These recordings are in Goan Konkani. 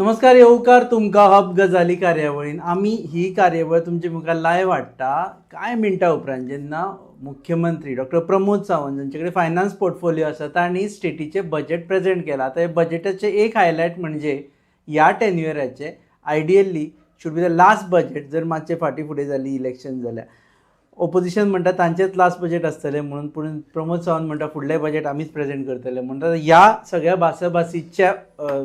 नमस्कार, येवकार तुमकां हब गजाली कार्यावळीन. आमी ही कार्यावळ तुमचे मुखार लायव्ह हाडटा कांय मिनटां उपरांत, जेन्ना मुख्यमंत्री डॉक्टर प्रमोद सावंत, जांचे कडेन फायनान्स पोर्टफोलिओ आसा, तांणी स्टेटीचें बजेट प्रेजेंट केलां. आतां हे बजेटाचें एक हायलायट म्हणजे ह्या टेन्युअराचें ideally should be the last budget. जर मातशें फाटीं फुडें जाली इलेक्शन जाल्यार ओपोजिशन म्हणटा तांचेच लास्ट बजेट आसतलें म्हणून, पूण प्रमोद सावंत म्हणटा फुडलें बजेट आमीच प्रेजेंट करतले. म्हणटा ह्या सगळ्या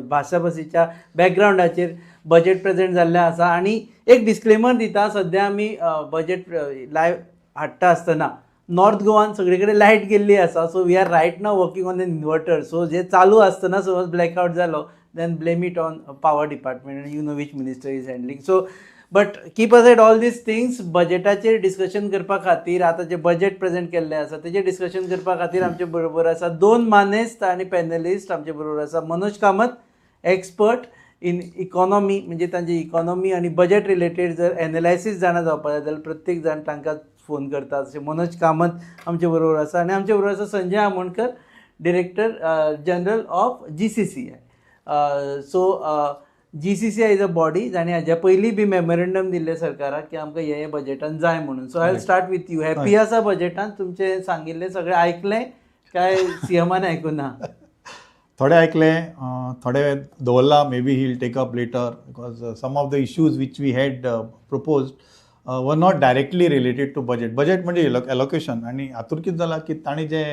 भासाभासीच्या बॅकग्रावंडाचेर बजेट प्रेजेंट जाल्लें आसा. आनी एक डिस्क्लेमर दिता, सद्या आमी बजेट लायव्ह हाडटा आसतना नॉर्थ गोवान सगळे कडेन लायट गेल्ली आसा, so we are right now working on the inverter. So जे चालू आसतना समज ब्लॅकआउट जालो, then blame it on power department and you know which minister is handling. So, but keep aside all these things, बजेटाचेर discussion करपा खातीर, आतां जे बजेट प्रेजेंट केल्लें आसा तेजेर डिस्कशन करपा खातीर आमचे बरोबर आसा दोन मानेस्त आनी पॅनलिस्ट. आमचे बरोबर आसा Manoj Kamat, expert in economy, म्हणजे तांची इकॉनॉमी आनी बजेट रिलेटेड जर एनालायसीस जाणा जावपाक जाय जाल्यार प्रत्येक जाण तांकां फोन करता, जशें मनोज कामत आमचे बरोबर आसा. आनी आमचे बरोबर आसा Sanjay Amonkar, director general of GCCI. So GCCI is a body जाणी हाज्या पयलीं बी मेमोरेंडम दिल्लें सरकाराक की आमकां हें हें बजेटान जाय म्हणून. So I start with you. Happy आसा बजेटान? तुमचें सांगिल्लें सगळें आयकलें काय सीएमान आयकुना? थोडे आयकले, थोडे दवरला, maybe he will take up later, because some of the issues which we had proposed were not directly related to budget. Budget म्हणजे एलोकेशन. आनी हातूंत कितें जालां की तांणी जे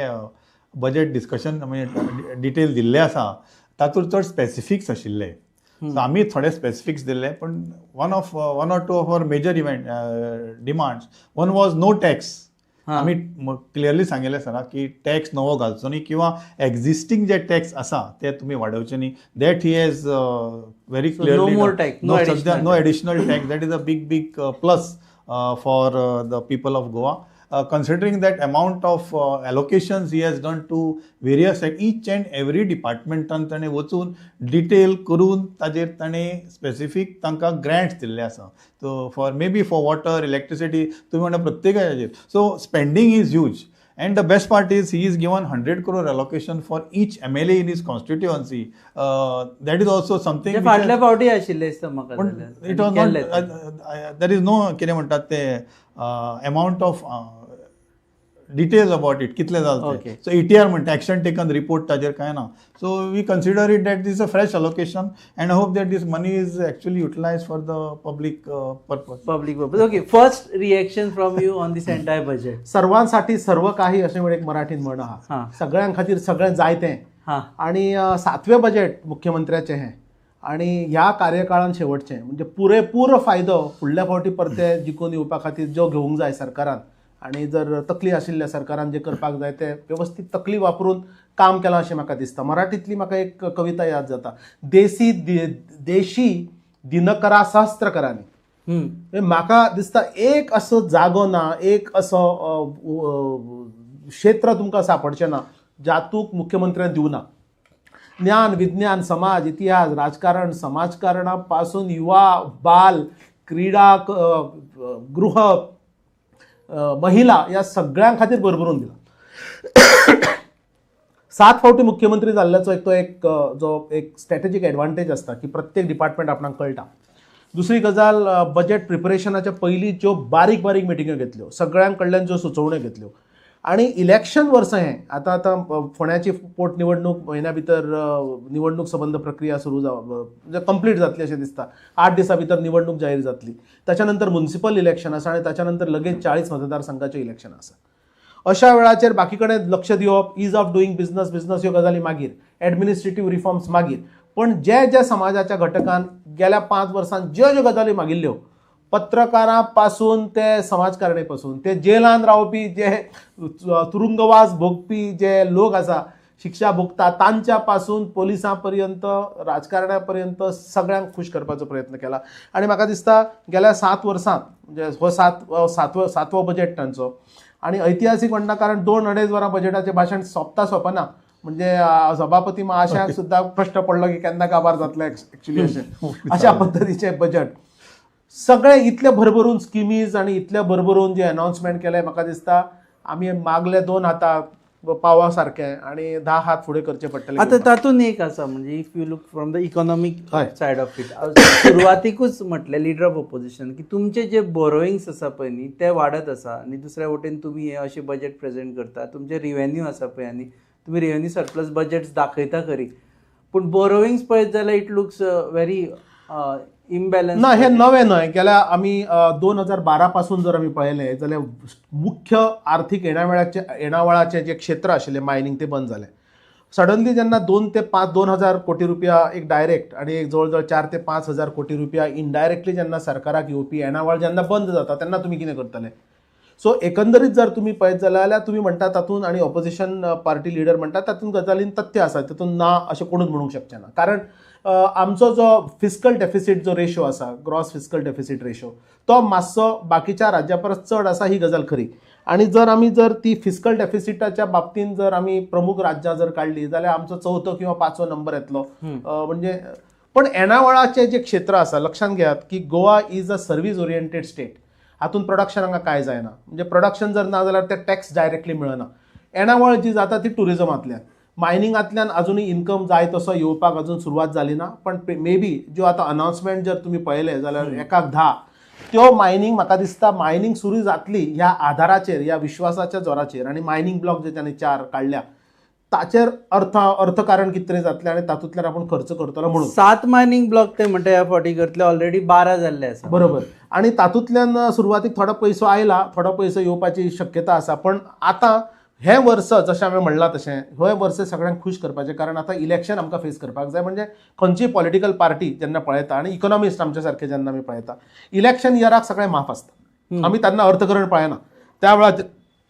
बजेट डिस्कशन म्हणजे डिटेल दिल्ले आसा, तातूंत चड स्पेसिफिक्स आशिल्ले. सो आमी थोडे स्पेसिफिक्स दिल्ले, पण one or two of our major event demands, one was no tax. आमी क्लियरली सांगिल्लें सराक की टॅक्स नवो घालचो न्ही किंवा एक्झिस्टींग जे टॅक्स आसा ते तुमी वाडोवचे न्ही. That he has very So no clearly more tax, no सध्या additional no tax. Additional tax. That is a big, big plus for the people of Goa, considering that amount of allocations he has done to various, each and every department ताणें वचून डिटेल करून ताजेर ताणें स्पेसिफीक तांकां ग्रँट्स दिल्ले आसा. So for maybe for water, electricity, तुमी म्हणटा प्रत्येकाचेर. So spending is huge. And the best part is he is given 100 crore allocation for each MLA in his constituency. That is also something ते which has- फाटल्या फावटी आशिल्ले दिसता म्हाका पण जाल्यार. It was केल्लें not ते. There is no कितें म्हणटात ते amount of details about it, कितले जालें. सो एटीआर म्हणटा, एक्शन टेकन रिपोर्ट, ताजेर कांय ना. So we consider it that this a fresh allocation and hope that this money is actually utilize for the public purpose. Public purpose. Okay, first reaction from you on this entire budget. सर्वांसाठी सर्व काही अशें म्हण एक मराठीन म्हण आहा. सगळ्यां खातीर सगळें जाय तें. आणि सातवें बजेट मुख्यमंत्र्याचें हें आणि ह्या कार्यकाळान शेवटचें, म्हणजे पुरेपूर फायदो फुडल्या फावटी परते जिखून येवपा खातीर जो घेवंक जाय सरकारान आणि जर तकली आशिल्ल्या सरकारान जें करपाक जाय तें वेवस्थीत तकली वापरून काम केलां अशें म्हाका दिसता. मराठींतली म्हाका एक कविता याद जाता, देसी देशी दिनकरा सहस्त्र करानी. म्हणजे म्हाका दिसता एक असो जागो ना, एक असो क्षेत्र तुमकां सांपडचें ना जातूंत मुख्यमंत्र्यान दिवना. ज्ञान, विज्ञान, समाज, इतिहास, राजकारण, समाजकारणा पासून युवा, बाल, क्रीडा, गृह, महिला ह्या सगळ्यां खातीर भरभरून दिला. सात फावटी मुख्यमंत्री जाल्ल्याचो एक तो एक जो एक स्ट्रॅटेजीक एडवांटेज आसता की प्रत्येक डिपार्टमेंट आपणाक कळटा. दुसरी गजाल, बजेट प्रिपरेशनाच्या पयलीं ज्यो बारीक बारीक मिटिंग्यो घेतल्यो, सगळ्यां कडल्यान ज्यो सुचोवण्यो घेतल्यो आणि इलेक्शन वर्स हें आतां आतां फोंड्याची पोटनिवडणूक म्हयन्या भितर निवडणूक संबंद प्रक्रिया सुरू जाव म्हणजे कंप्लीट जातली अशें दिसता. 8 दिसां भितर निवडणूक जाहीर जातली. ताच्या नंतर मुन्सिपल इलेक्शन आसा आनी ताच्या नंतर लगेच 40 मतदारसंघाचें इलेक्शन आसा. अशा वेळाचेर बाकी कडेन लक्ष दिवप, ease of doing business, business ह्यो गजाली मागीर, एडमिनिस्ट्रेटीव रिफॉर्म्स मागीर, पण जे जे समाजाच्या घटकान गेल्या 5 वर्सांत ज्यो ज्यो गजाली मागिल्ल्यो, पत्रकारां पासून ते समाजकारणे पासून ते जेलान रावपी, जे तुरुंगवास भोगपी जे लोक आसा, शिक्षा भोगता तांच्या पासून पोलिसां पर्यंत, राजकारण्या पर्यंत सगळ्यांक खूश करपाचो प्रयत्न केला. आनी म्हाका दिसता गेल्या 7 वर्सांत, म्हणजे हो सातवो बजेट तांचो आनी ऐतिहासीक म्हणटा, कारण 2-2.5 वरां बजेटाचें भाशण सोंपता सोंपना. म्हणजे सभापती महाशयाक सुद्दां प्रश्न पडलो की केन्ना काबार जातलें एक्चुली अशें. अशा पद्दतीचें बजेट सगळें इतलें भरभरून स्किमीज आनी इतलें भरभरून जे अनाउन्समेंट केलें, म्हाका दिसता आमी मागले दोन हाता पावा सारकें आनी 10 हात फुडें करचे पडटले. आतां तातूंत एक आसा म्हणजे if you look from the economic side of it, सुरवातीकूच म्हटलें लिडर ऑफ ऑपोजिशन की तुमचे जे बोरोइंग्स आसा पळय न्ही ते वाडत आसा आनी दुसऱ्या वटेन तुमी हे अशें बजेट प्रेजेंट करता, तुमचे रिवेन्यू आसा पळय आनी तुमी रिवेन्यू सरप्लस बजेट्स दाखयता खरी, पूण बोरोइंग्स पळयत जाल्यार it looks very imbalance. ना, हे नवें न्हय. गेल्या आमी 2012 पासून जर आमी पळयलें जाल्यार मुख्य आर्थीक येणावळाचें जें क्षेत्र आशिल्लें मायनींग तें बंद जालें. सडनली जेन्ना 2 ते 5 2,000 कोटी रुपया एक डायरेक्ट आनी एक जवळ जवळ 4 ते 5 हजार कोटी रुपया इनडायरेक्टली जेन्ना सरकाराक येवपी येणावळ जेन्ना बंद जाता तेन्ना तुमी कितें करतले? सो एकंदरीत जर तुमी पळयत जाल्यार तुमी म्हणटा तातूंत आनी ऑपोजिशन पार्टी लिडर म्हणटा तातूंत गजालीन तथ्य आसा, तातूंत ना अशें कोणूच म्हणूंक शकचें ना. कारण आमचो जो फिस्कल डेफिसीट जो रेशो आसा, ग्रॉस फिस्कल डेफिसीट रेशो, तो मातसो बाकीच्या राज्या परस चड आसा ही गजाल खरी. आनी जर आमी जर ती फिस्कल डेफिसिटाच्या बाबतींत जर आमी प्रमुख राज्यां जर काडली जाल्यार आमचो 4थो किंवा 5वो नंबर येतलो. म्हणजे पण येणावळाचें जें क्षेत्र आसा लक्षांत घेयात की Goa is a service oriented state. हातूंत प्रोडक्शन हांगा कांय जायना, म्हणजे प्रोडक्शन जर ना जाल्यार ते टॅक्स डायरेक्टली मेळना. येणावळ जी जाता ती ट्युरिजमांतल्यान, मायनिंगांतल्यान अजुनूय इन्कम जाय तसो येवपाक अजून सुरवात जाली ना. पण मे बी ज्यो आतां अनाउन्समेंट जर तुमी पळयलें जाल्यार 1 10 त्यो मायनींग म्हाका दिसता मायनींग सुरू जातली ह्या आधाराचेर, ह्या विश्वासाच्या जोराचेर. आनी मायनींग ब्लॉक जे तांणी 4 काडल्या ताचेर अर्थकारण कितें तरी जातलें आनी तातूंतल्यान आपूण खर्च करतलो म्हणून. 7 मायनींग ब्लॉक ते म्हणटा ह्या फावटी करतले, ऑलरेडी 12 जाल्ले आसा. बरोबर. आनी तातूंतल्यान सुरवातीक थोडो पयसो आयला, थोडो पयसो येवपाची शक्यता आसा. पण आतां हें वर्स जशें हांवें म्हणलां तशें हें वर्स सगळ्यांक खूश करपाचें, कारण आतां इलेक्शन आमकां फेस करपाक जाय. म्हणजे खंयचीय पॉलिटिकल पार्टी जेन्ना पळयता आनी इकॉनॉमिस्ट आमच्या सारके जेन्ना आमी पळयता, इलेक्शन इयराक सगळें माफ आसता, आमी तेन्ना अर्थकरण पळयना. त्या वेळार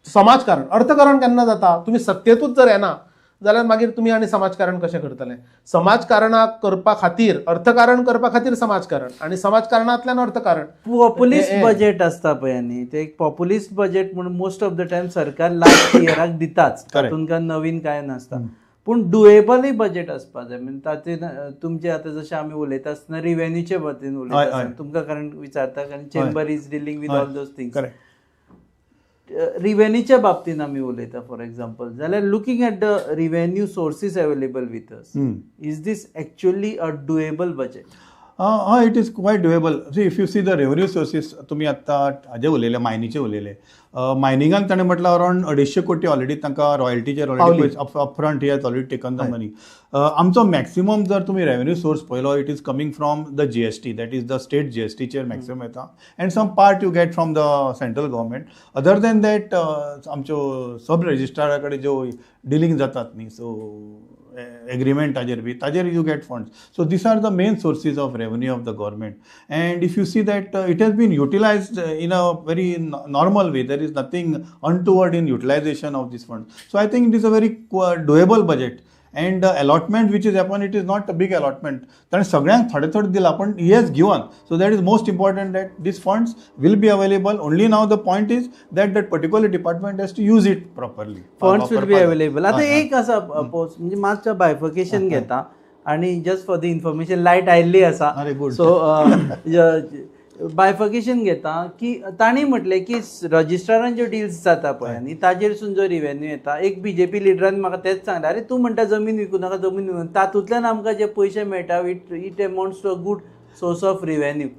समाजकारण, अर्थकारण केन्ना जाता, तुमी सत्तेतूच जर येना जाल्यार मागीर तुमी आनी समाजकारण कशें करतले? समाजकारणाक करपा खातीर अर्थकारण करपा खातीर समाजकारण आनी समाजकारणांतल्यान अर्थकारण. पॉप्युलिस्ट बजेट आसता पळय न्ही, ते एक पॉप्युलिस्ट बजेट म्हणून मोस्ट ऑफ the time सरकार लास्ट इयराक दिताच, तातूंत काय नवीन कांय नासता. पूण डुएबलय बजेट आसपा जाय. म्हणजे तातूंत तुमचे आतां जशें आमी उलयता आसतना रिवेन्यूचे बाबतीन उलयता आसतना तुमकां कारण विचारता, कारण chamber is dealing with all those things. रिवेन्यूच्या बाबतीन आमी उलयता फॉर एग्जाम्पल जाल्यार looking at the revenue sources available with us, is this actually a doable budget? हय, it is quite doable. See if you see the revenue sources, तुमी आत्तां हाजे उलयले, मायनीचे उलयले, मायनिंगान ताणें म्हटलां अरावंड 250 कोटी ऑलरेडी तांकां रॉयल्टीचेर already upfront he has already taken the money. आमचो मॅक्सिमम जर तुमी रेवेन्यू सोर्स पळयलो, it is coming from the GST, that is the state जीएसटीचेर maximum येता, and some part you get from the central government. Other than that आमच्यो सब रजिस्ट्रारा कडेन ज्यो डिलींग जातात न्ही, सो एग्रीमेंटाचेर बी ताजेर you get funds. So these are the main sources of revenue of the government. And if you see that it has been utilised in a very normal way, there is nothing untoward in utilisation of this fund. So I think it is a very doable budget. And allotment which is happen, it is not a big allotment. ताणें सगळ्यांक थोडे थोडे दिलां, पण he has given. So that is most important, that these funds will be available. Only now the point is that that particular department has to use it properly. Funds will be available. आतां एक आसा पोस्ट, म्हणजे मातसो बायफर्केशन घेता आनी just for the information, light आयिल्ली आसा, सो बायफर्केशन घेता की तांणी म्हटलें की रजिस्ट्रारान ज्यो डिल्स जाता पळय आनी ताजेरसून जो रिवेन्यू येता, एक बीजेपी लिडरान म्हाका तेंच सांगलें, अरे तूं म्हणटा जमीन विकूं नाका, जमीन विकूं, तातूंतल्यान आमकां जे पयशे मेळटा it amounts to a good source of revenue.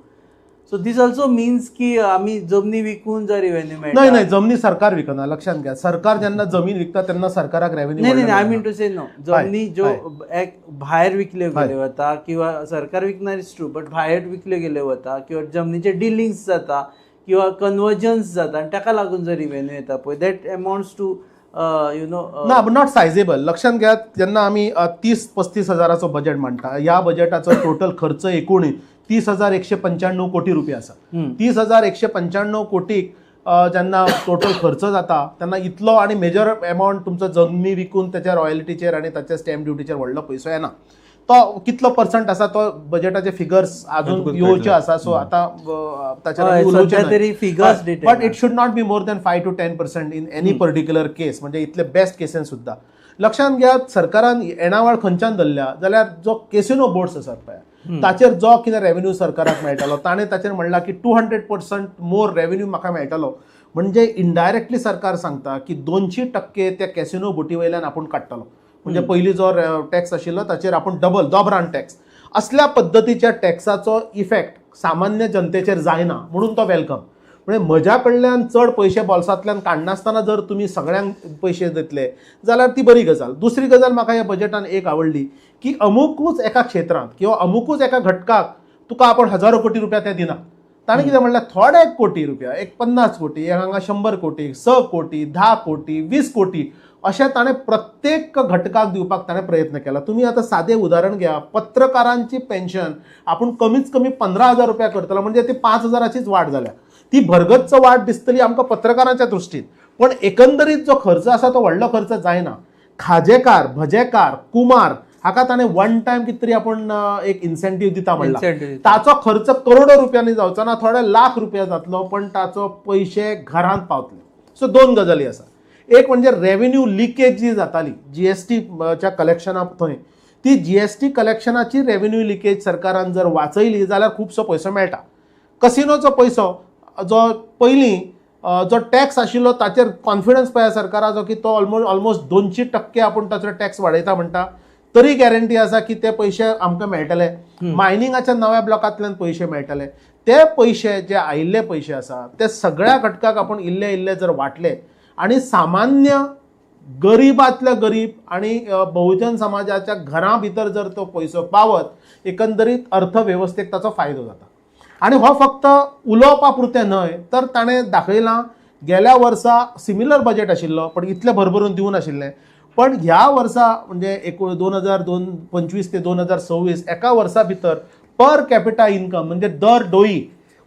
So this also means की आमी जमनी विकून जर रिवेन्यू मेळटा. नाही नाही, जमनी सरकार विकना, लक्षात घ्या. सरकार जेन्ना जमीन विकता तेन्ना सरकाराक रेव्हेन्यू नाही नाही, I mean to say no, जमनी ज्यो एक भायर विकल्यो गेल्यो वता किंवा सरकार विकना is true, but भायर विकल्यो गेल्यो वता किंवा जमनीचे डिलिंग्स जाता किंवा कन्वर्जन्स जाता आनी ताका लागून जर रिवेन्यू येता पळय, that amounts to you know ना, not sizeable. लक्षात घ्या, जेन्ना आमी 30-35 हजाराचो बजेट मांडटा, ह्या बजेटाचो टोटल खर्च एकूण 30,195 कोटी रुपया आसा. 30,195 कोटीक जेन्ना टोटल खर्च जाता तेन्ना इतलो आनी मेजर एमावंट तुमचो जमनी विकून त्याच्या रॉयल्टीचेर आनी ताच्या स्टॅम्प ड्युटीचेर व्हडलो पयसो येना. तो कितलो पर्संट आसा तो बजेटाचे फिगर्स अजून येवचे आसा, सो आतां ताचेर उलोवचें, but it should not be more than 5 to 10% in any particular case, म्हणजे इतले बेस्ट केसीन सुद्दां. लक्षांत घेयात, सरकारान येणावळ खंयच्यान धरल्या जाल्यार जो केसिनो बोर्ड्स आसात पळय ताचेर जो कितें रेवेन्यू सरकाराक मेळटालो ताणें ताचेर म्हणलां की 200% मोर रेवेन्यू म्हाका मेळटलो म्हणजे इनडायरेक्टली सरकार सांगता की 200% त्या कॅसिनो बोटी वयल्यान आपूण काडटलो. म्हणजे पयलीं जो टॅक्स आशिल्लो ताचेर आपूण डबल दोबरान टॅक्स. असल्या पद्दतीच्या टॅक्साचो इफेक्ट सामान्य जनतेचेर जायना म्हणून तो welcome. म्हणजे म्हज्या कडल्यान चड पयशे बोल्सांतल्यान काडनासतना जर तुमी सगळ्यांक पयशे दितले जाल्यार ती बरी गजाल. दुसरी गजाल म्हाका ह्या बजेटान एक आवडली की अमुकूच एका क्षेत्रांत किंवा अमुकूच एका घटकाक तुका आपण हजारो कोटी रुपया ते दिना. ताणें कितें म्हणल्यार थोडे कोटी रुपया, एक 50 कोटी, एक हांगा 100 कोटी, 6 कोटी, 10 कोटी, 20 कोटी अशें ताणें प्रत्येक घटकाक दिवपाक ताणें प्रयत्न केला. तुमी आतां सादें उदाहरण घ्या, पत्रकारांची पेन्शन आपूण कमीत कमी 15,000 रुपया करतलो, म्हणजे ती 5,000चीच वाड जाल्या. ती भरगच्च वाड दिसतली आमकां पत्रकारांच्या दृश्टीन, पण एकंदरीत जो खर्च आसा तो व्हडलो खर्च जायना. खाजेकार, भजेकार, कुमार हाका ताणें वन टायम कितें तरी आपूण एक इन्सेंटीव दिता म्हणला, ताचो खर्च करोडो रुपयांनी जावचो ना, थोडे लाख रुपया जातलो, पण ताचो पयशे घरांत पावतले. सो दोन गजाली आसा. एक म्हणजे रेवेन्यू लिकेज जी जाताली जीएसटीच्या कलेक्शना थंय, ती जीएसटी कलेक्शनाची रेवेन्यू लिकेज सरकारान जर वाचयली जाल्यार खुबसो पयसो मेळटा. कसिनोचो पयसो जो पयलीं जो टॅक्स आशिल्लो ताचेर कॉन्फिडन्स पळया सरकाराचो की तो ऑलमोस्ट 200% आपूण ताचो टॅक्स वाडयता म्हणटा, तरी गॅरंटी आसा की ते पयशे आमकां मेळटले. मायनिंगाच्या नव्या ब्लॉकांतल्यान पयशे मेळटले. ते पयशे जे आयिल्ले पयशे आसा ते सगळ्या घटकाक आपूण इल्ले इल्ले जर वांटले आणि सामान्य गरीबातल्या गरीब आणि बहुजन समाजाच्या घरां भितर जर तो पयसो पावत, एकंदरीत अर्थवेवस्थेक ताचो फायदो जाता. आनी हो फक्त उलोवपा पुरतें न्हय तर ताणें दाखयलां. गेल्या वर्सा सिमिलर बजेट आशिल्लो पण इतलें भरभरून दिवं नाशिल्लें, पण ह्या वर्सा म्हणजे 2025 ते 2026 एका वर्सा भितर पर कॅपिटा इन्कम म्हणजे दर डोई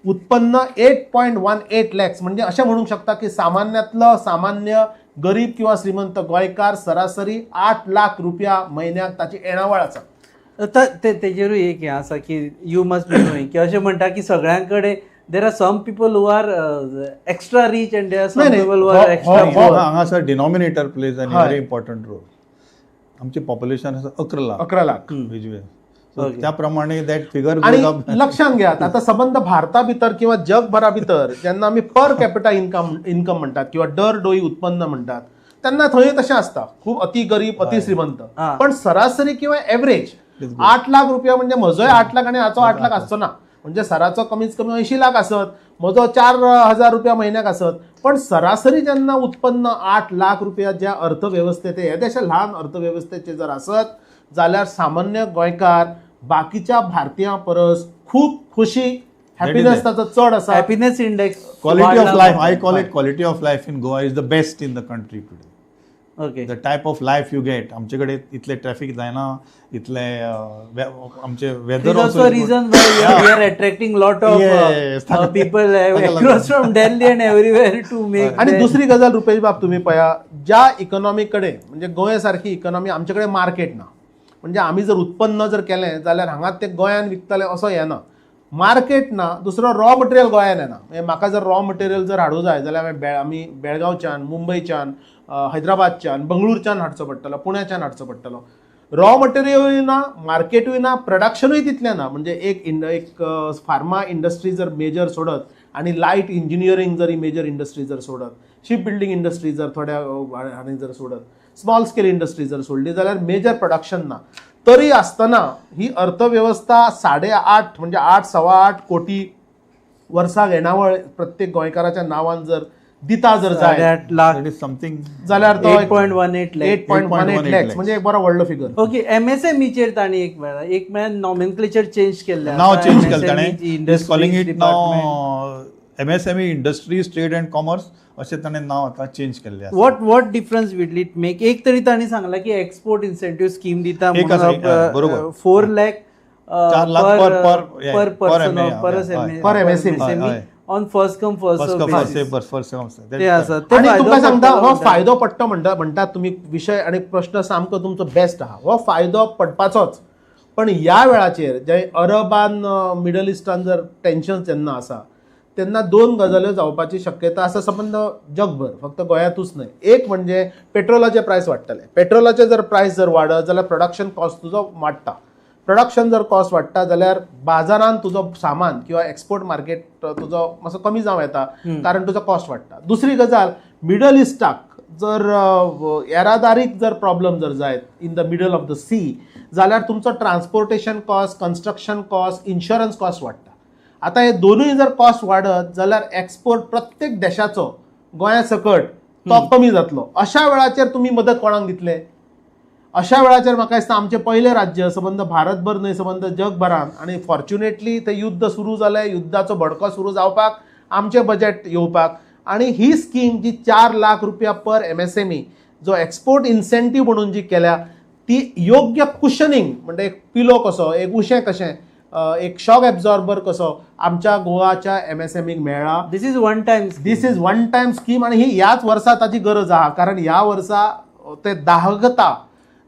उत्पन्न 8.18 लॅक्स, म्हणजे अशें म्हणूंक शकता की सामान्यांतलो सामान्य गरीब किंवा श्रीमंत गोंयकार सरासरी 8 लाख रुपया म्हयन्याक ताची येणावळ आसा. तेजेरूय एक हें आसा की you must be knowing की अशें म्हणटा की सगळ्यां कडेन there are some people who are extra rich and there are some people who are extra poor. हांगासर denominator plays an very important role. आमचें पॉप्युलेशन आसा 11 लाख, 11 लाख त्या प्रमाणे that figure. आणि लक्षात घ्यात आता संबंध भारता भितर किंवा जगभरा भितर जेन्ना आमी पर कॅपिटा इन्कम म्हणटात किंवा दर डोई उत्पन्न म्हणटात तेन्ना थंय तशें आसता, खूब अति गरीब अति श्रीमंत, पण सरासरी किंवा एवरेज 8 लाख रुपया म्हणजे म्हजोय 8 लाख आनी हाचो 8 लाख आसचो ना, म्हणजे सराचो कमीत कमी 80 लाख आसत, म्हजो 4,000 रुपया म्हयन्याक आसत, पण सरासरी जेन्ना उत्पन्न 8 लाख रुपया ज्या अर्थवेवस्थेत येदेशा ल्हान अर्थवेवस्थेचे जर आसत जाल्यार सामान्य गोंयकार बाकीच्या भारतीयां परस खूब खुशी, हॅपीनेस ताचो चड आसा. Happiness index, quality of life, I call it quality of life in Goa is the best in the country today. Okay, the type of life you get, आमचे कडेन इतले ट्रॅफिक जायना, इतले आमचे weather also reason why we are attracting lot of people across from Delhi and everywhere to make. आणि दुसरी गजाल रुपेश बाब, तुम्ही पळया ज्या इकॉनॉमी कडेन म्हणजे गोंय सारखी इकॉनॉमी आमचे कडेन मार्केट ना, म्हणजे आमी जर उत्पन्न जर केलें जाल्यार हांगा ते गोंयान विकतले असो येना, मार्केट ना. दुसरो रॉ मटेरियल गोंयान येना, म्हणजे म्हाका जर रॉ मटेरियल जर हाडूं जाय जाल्यार आमी बेळगांवच्यान, मुंबयच्यान, हैदराबादच्यान, बंगळुरच्यान हाडचो पडटलो, पुण्याच्यान हाडचो पडटलो. रॉ मटेरियलूय ना, मार्केटूय ना, प्रोडक्शनूय तितलें ना. म्हणजे एक फार्मा इंडस्ट्री जर मेजर सोडत आनी लायट इंजिनियरींग जर ही मेजर इंडस्ट्री जर सोडत, शिप बिल्डींग इंडस्ट्री जर थोड्या हांणी जर सोडत, स्मॉल स्केल इंडस्ट्री जर सोडली जाल्यार मेजर प्रोडक्शन ना. तरी आसतना ही अर्थवेवस्था 8.5 म्हणजे 8 8.25 कोटी वर्साक येणावळ प्रत्येक गोंयकाराच्या नांवान जर दिता जर जाय समथींग जाल्यार तो 8.18 लाख, 8.18 लॅक्स म्हणजे एक बरो व्हडलो फिगर. ओके, एमएसएमईचेर तांणी एक म्हळ्यार नॉमेनक्लेचर चेंज केल्लें, नांव चेंज केलें ताणें, is calling it now MSME industries trade and commerce अशें ताणें नांव आतां चेंज केल्लें. What what difference will it make? एक तरी तांणी सांगलां की एक्सपोर्ट इन्सेंटीव स्कीम दिता, बरोबर, 4 lakh 4 lakh per person per MSME on first come first serve. ते आसा. आनी तुमकां सांगता हो फायदो पडटा म्हणटात तुमी, विशय आनी प्रश्न सामको तुमचो बेस्ट आहा, हो फायदो पडपाचोच. पण ह्या वेळाचेर जे अरबान मिडल इस्टान जर टेन्शन जेन्ना आसा तेन्ना दोन गजाल्यो जावपाची शक्यता आसा संबंद जगभर, फक्त गोंयांतूच न्हय. एक म्हणजे पेट्रोलाचे प्रायस वाडटले, पेट्रोलाचे जर प्रायस जर वाडत जाल्यार प्रोडक्शन कॉस्ट तुजो वाडटा, प्रोडक्शन जर कॉस्ट वाडटा जाल्यार बाजारान तुजो सामान किंवा एक्सपोर्ट मार्केट तुजो मातसो कमी जावं येता, कारण तुजो कॉस्ट वाडटा. दुसरी गजाल, मिडल इस्टाक जर येरादारीक जर प्रॉब्लम जर जायत in the middle of the sea जाल्यार तुमचो transportation cost, construction cost, insurance cost वाडटा. आतां हे दोनूय जर कॉस्ट वाडत जाल्यार एक्सपोर्ट प्रत्येक देशाचो गोंया सकट तो कमी जातलो. अशा वेळाचेर तुमी मदत कोणाक दितले? अशा वेळाचेर म्हाका दिसता आमचें पयलें राज्य सबंद भारतभर न्हय सबंद जगभरान, आनी फॉर्च्युनेटली तें युद्ध सुरू जालें, युद्धाचो भडको सुरू जावपाक आमचें बजेट येवपाक, आनी ही स्कीम जी 4 लाख रुपया पर MSME जो एक्सपोर्ट इन्सेंटीव म्हणून जी केल्या ती योग्य कुशनिंग, म्हणजे एक पिलो कसो, एक उशें कशें, एक शॉक एब्झॉर्बर कसो आमच्या गोवाच्या MSMEक मेळ्ळा. This is one time, this is one time scheme आनी ही ह्याच वर्सा ताची गरज आहा, कारण ह्या वर्सा ते दाहकता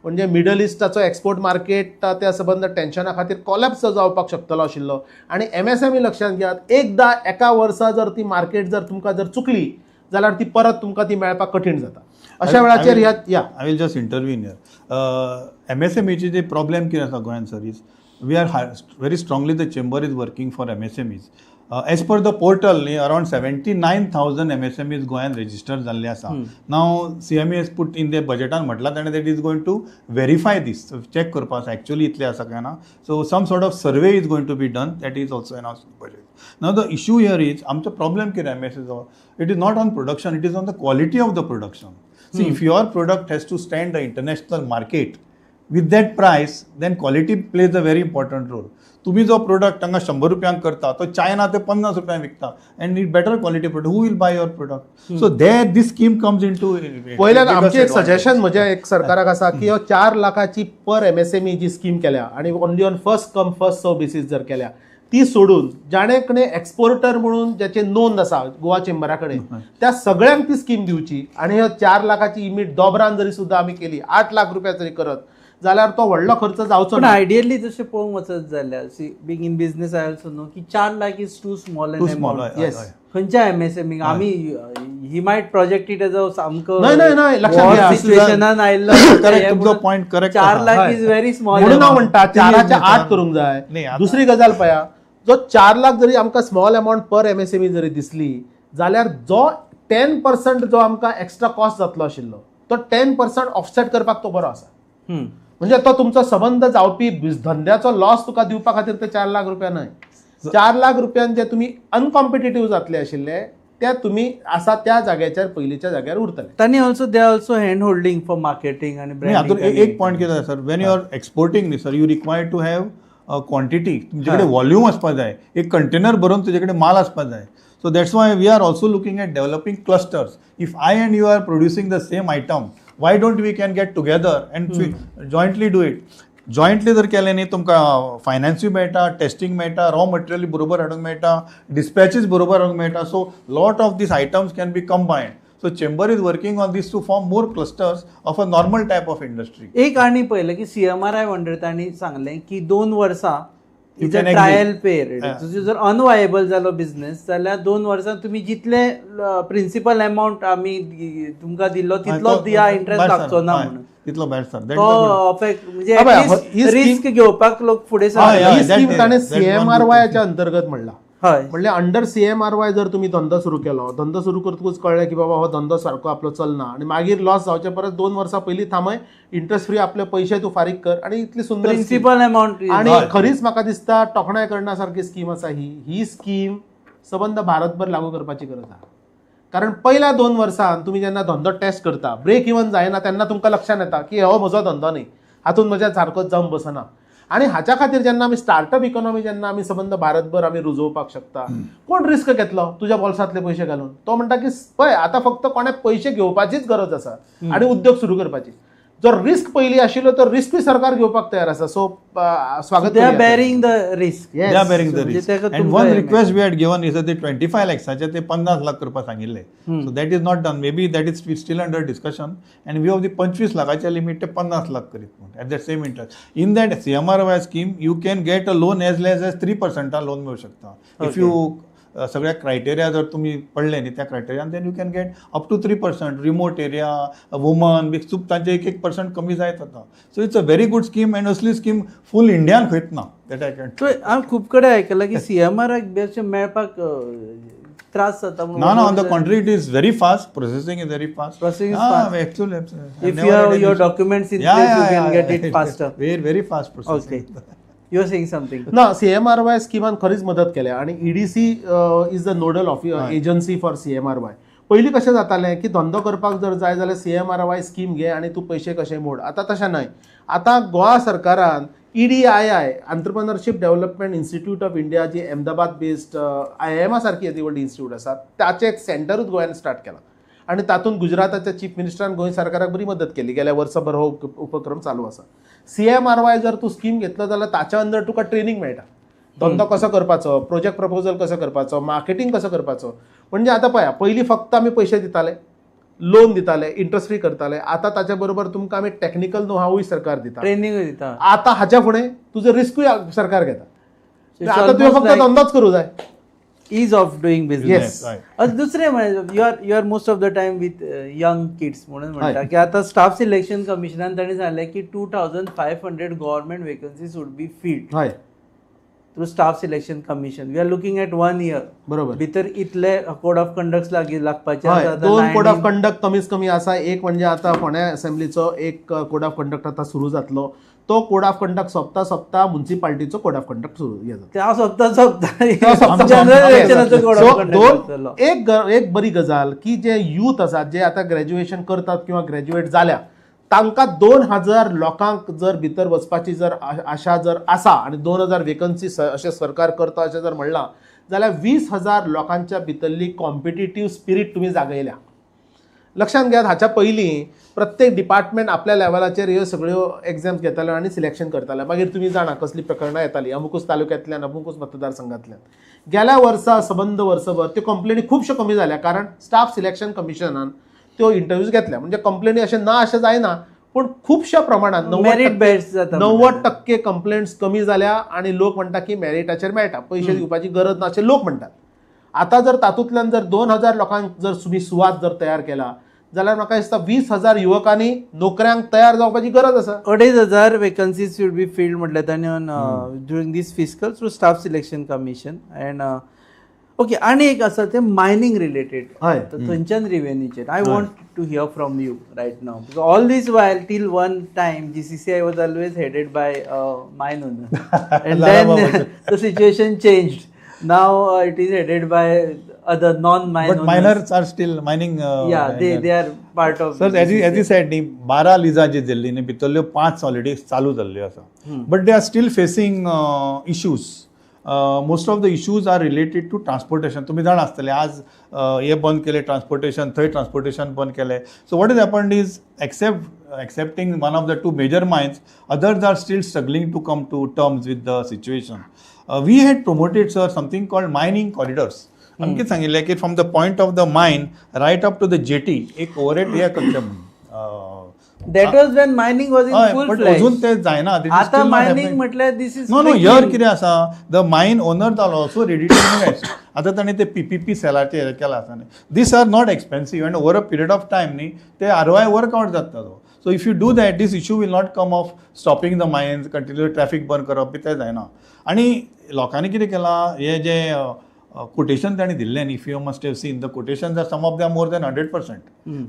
म्हणजे मिडल इस्टाचो एक्सपोर्ट मार्केट त्या सबंद टेन्शना खातीर कॉलॅप्स जावपाक शकतलो आशिल्लो. आनी MSME लक्षांत घेयात, एकदां एका वर्सा जर ती मार्केट जर तुमकां जर चुकली जाल्यार ती परत तुमकां ती मेळपाक कठीण जाता. अशा वेळाचेर ह्या I will just intervene here. MSMEचे J problem कितें आसा गोंयांत sir, is we are very strongly the chamber is working for MSMEs. As per the portal न्ही, अरावंड 79,000 MSMEs गोंयांत रजिस्टर जाल्ले आसा. Now CMA has put in the बजेटान म्हटलां ताणें that is going to verify this, check करपा आसा एक्चुअली इतले आसा काय ना. So some sort of survey is going to be done, that is also announce in budget. Now the issue here is, आमचो प्रॉब्लेम कितें MSMEचो, it is not on production, it is on the quality of the production. See, if your product has to stand the international market with that price, then quality plays a very important role. तुम्ही जो प्रोडक्ट हांगा 100 रुपयांक करता तो चायना ते 50 रुपयांक विकता, and it better quality product, who will buy your product? So there this scheme comes into. पयल्यान आमचें एक सजेशन म्हजें एक सरकाराक आसा की ह्यो 4 लाखाची पर MSME जी स्कीम केल्या आनी only on first come first serve basis जर केल्या ती सोडून जाणे कडेन एक्सपोर्टर म्हणून ज्याचे नोंद आसा गोवा चेंबरा कडेन त्या सगळ्यांक ती स्कीम दिवची, आनी ह्यो 4 लाखाची इमीट दोबरान जरी सुद्दां आमी केली 8 लाख रुपया जरी करत जाल्यार तो व्हडलो खर्च जावचो पण ना. आयडियली जशें पळोवंक वचत जाल्यार, see being in business I also know की 4 lakh is too small too small. Yes. खंयच्या MSME आमी he might project it as a सामको न्हय न्हय न्हय, लक्षात घ्या. सिच्युएशनान आयिल्लो. करेक्ट, तुमचो point correct. 4 lakh is very small म्हणून हांव म्हणटा 4च्या 8 करूंक जाय. दुसरी गजाल पळया, जो 4 लाख जरी आमकां स्मॉल अमावंट पर MSME जरी दिसली जाल्यार जो 10% जो आमकां एक्स्ट्रा कॉस्ट जातलो आशिल्लो तो 10% ऑफसेट करपाक तो बरो आसा. म्हणजे तो तुमचो सबंद जावपी धंद्याचो लॉस तुका दिवपा खातीर ते 4 लाख रुपया न्हय. 4 लाख रुपयान जे तुमी अनकॉम्पिटेटीव जातले आशिल्ले ते तुमी आसा त्या जाग्याचेर पयलींच्या जाग्यार उरतले. तांणी also they also hand holding for marketing आनी हातूंत एक पॉयंट कितें sir, when you are exporting न्ही sir, you require to have quantity. तुमचे कडेन वॉल्यूम आसपा जाय, एक कंटेनर भरून तुजे कडेन माल आसपा जाय. So that's why we are also looking at developing clusters. If I and you are producing the same item, why don't we can get together and jointly do it? Jointly जर केलें न्ही तुमकां फायनान्सूय मेळटा, टेस्टिंग मेळटा, रॉ मटेरियल बरोबर हाडूंक मेळटा, डिस्पॅचीस बरोबर हाडूंक मेळटा. So lot of these items can be combined. So chamber is working on this to form more clusters of a normal type of industry. एक आनी पळयलें की CMRI wonder तांणी सांगलें की 2 वर्सां is a trial period. तुझे जर अनवायबल जालो बिझनेस जाल्यार 2 वर्सां तुमी जितले प्रिन्सिपल अमावंट आमी तुमकां दिल्लो तितलो दिया, इंट्रस्ट लागचो ना म्हणून तितलो भायर सर तो अफेक्ट, म्हणजे रिस्क घेवपाक लोक फुडें सरतात. ही स्कीम ताणें CMRYच्या अंतर्गत म्हणला. हय, म्हणल्यार अंडर CMRY जर तुमी धंदो सुरू केलो, धंदो सुरू करतकूच कळ्ळें की बाबा हो धंदो सारको आपलो चलना आनी मागीर लॉस जावचे परस 2 वर्सां पयलीं थांबय, इंट्रस्ट फ्री आपले पयशे तूं फारीक कर आनी इतली सुंदर प्रिन्सिपल अमावंट. आनी खरीच म्हाका दिसता तोखणाय करण्या सारकी स्कीम आसा ही. ही स्कीम सबंद भारतभर लागू करपाची गरज आसा, कारण पयल्या 2 वर्सां तुमी जेन्ना धंदो टेस्ट करता, ब्रेक इवन जायना तेन्ना तुमकां लक्षांत येता की हो म्हजो धंदो न्ही, हातूंत म्हज्या सारकोच जावन बसना. आनी हाच्या खातीर जेन्ना आमी स्टार्टअप इकॉनॉमी जेन्ना आमी सबंद भारतभर आमी रुजोवपाक शकता, कोण रिस्क घेतलो तुज्या बोल्सांतले पयशे घालून? तो म्हणटा की पळय आतां फक्त कोणाक पयशे घेवपाचीच गरज आसा आनी उद्योग सुरू करपाची. जो रिस्क पयलीं आशिल्लो तो रिस्कूय सरकार घेवपाक तयार आसा. सो स्वागत. They are bearing the risk. They are bearing the risk. And one request we had given is ते 25 लॅक्साचे ते 50 लाख करपाक सांगिल्ले. So that is not done, maybe that is still under discussion. And we of the 25 लाखाचे लिमीट ते 50 लाख करीत म्हूण at that same interest. In that CMRY scheme you can get a loan as less as 3% loan मेळूं शकता if you सगळ्या क्रायटेरिया जर तुमी पडले न्ही त्या क्रायटेरियान, then you can get up to 3%. Remote area, woman बी खूब तांचे एक एक पर्संट कमी जायत वता. So it's a very good scheme and असली स्कीम फूल इंडियान खंयच ना, that I can. So हांवें खूब कडेन आयकलां की सीएमआराक बेश्टे मेळपाक त्रास जाता. ना ना, on the contrary, it is very fast. Processing is very fast. Processing is fast. Actually, if you have your documents in place, you can get it faster. Very very fast processing. Okay, you are saying something. ना, सीएमआरवाय स्किमान खरीच मदत केल्या आनी EDC is the nodal of agency for CMRY. पयलीं कशें जातालें की धंदो करपाक जर जाय जाल्यार सीएमआरवाय स्कीम घे आनी तूं पयशे कशे मोड. आतां तशें न्हय. आतां गोवा सरकारान EDII, entrepreneurship development institute of India, ji Ahmedabad based आयआयएमा सारकी येदी व्हडली इन्स्टिट्यूट आसा, ताचें एक सेंटरूच गोंयांत स्टार्ट केलां आनी तातूंत गुजराताच्या चीफ मिनिस्टरान गोंय सरकाराक बरी मदत केली. गेल्या वर्सभर हो उपक्रम चालू आसा. सीएमआरवाय जर तूं स्कीम घेतलो जाल्यार ताच्या अंडर तुका ट्रेनींग मेळटा, धंदो कसो करपाचो, प्रोजेक्ट प्रपोजल कसो करपाचो, मार्केटींग कसो करपाचो. म्हणजे आतां पळया, पयलीं फक्त आमी पयशे दिताले, लोन दिताले, इंट्रस्ट फ्री करताले. आतां ताच्या बरोबर तुमकां आमी टेक्निकल नो हावूय सरकार दिता, ट्रेनिंगूय दिता. आतां हाच्या फुडें तुजो रिस्कूय सरकार घेता. आतां तुवें फक्त धंदोच करूं जाय. Ease of doing business. दुसरें म्हळ्यार you are most of the time with young kids म्हणून म्हणटा की आतां स्टाफ सिलेक्शन कमिशनान ताणें सांगलें की 2500 government vacancies would be filled through staff selection commission. We are looking at 1 year. बरोबर. भितर इतले कोड ऑफ कंडक्ट लागपाचे. दोन कोड ऑफ कंडक्ट कमीत कमी आसा. एक म्हणजे आतां फोंड्या असेंब्लीचो एक कोड ऑफ कंडक्ट आतां सुरू जातलो. तो कोड ऑफ कंडक्ट सोंपता सोंपता मुन्सिपालिटीचो कोड ऑफ कंडक्ट सुरू जाता. सोंपता सोंपता दोन. एक बरी गजाल की जे यूथ आसात, जे आतां ग्रॅज्युएशन करतात किंवा ग्रॅज्युएट जाल्या, तांकां 2000 लोकांक जर भितर वचपाची जर आशा जर आसा आनी 2000 वेकन्सी अशें सरकार करता अशें जर म्हणलां जाल्यार 20,000 लोकांच्या भितरली कॉम्पिटिटीव स्पिरीट तुमी जागयल्या. लक्षांत घेयात, हाच्या पयलीं प्रत्येक डिपार्टमेंट आपल्या लेवलाचेर ह्यो सगळ्यो एग्जाम्स घेताल्यो आनी सिलेक्शन करताले. मागीर तुमी जाणा कसली प्रकरणां येतालीं अमुकूच तालुक्यांतल्यान, अमुकूच मतदारसंघांतल्यान. गेल्या वर्सा सबंद वर्सभर त्यो कंप्लेनी खुबश्यो कमी जाल्या, कारण स्टाफ सिलेक्शन कमिशनान त्यो इंटरव्यूज घेतल्या. म्हणजे कंप्लेनी अशें ना अशें जायना, पूण खुबश्या प्रमाणात 90% कंप्लेंट्स कमी जाल्या आनी लोक म्हणटा की मॅरिटाचेर मेळटा, पयशे दिवपाची गरज ना अशें लोक म्हणटात. आतां जर तातूंतल्यान जर 2000 लोकांक जर तुमी सुवात जर तयार केला जाल्यार म्हाका दिसता 20,000 युवकांनी नोकऱ्यांक तयार जावपाची गरज आसा. 2500 vacancies should be filled म्हटलें तांणी during this fiscal through staff selection commission. And okay, आनी एक आसा तें मायनींग रिलेटेड, थंयच्यान रिवेन्यूचेर I want to hear from you right now. Because all this while till one time GCCI was always headed by mine owner and then the situation changed. Now it is headed by other non-mine owners. But miners are still mining. Yeah, they are part of. Sir, as you said, 12 Lija जी दिल्ली न्ही भितरल्यो 5 ऑलरेडी चालू जाल्ल्यो आसा. But they are still facing issues. Most of the issues are related to transportation. तुम्ही जाण आसतले आज हे बंद केले ट्रान्सपोर्टेशन, थंय ट्रान्सपोर्टेशन बंद केले. So what is happened is excepting one of the 2 major mines, others are still struggling to come to terms with the situation. We had promoted, sir, something called mining corridors. आमकां सांगिल्लें की from the point of the mine right up to the jetty एक ओवरहेड हे करचें म्हणून. That was when mining was in full flash. अजून ते जायना. आता mining म्हटल्यार this is no no here कितें आसा, the mine owners are also ready to invest. आतां ताणें ते PPP सेलाचेर केलां आसा न्ही, these are not expensive and over a period of time न्ही ते ROI workout जाता तो. So if you do that, this issue will not come of stopping the mines, continue traffic बंद करप बी तें जायना. आनी लोकांनी कितें केलां, हे जे कोटेशन ताणें दिल्लें न्ही, if you must have seen the quotations are some of them more than 100%.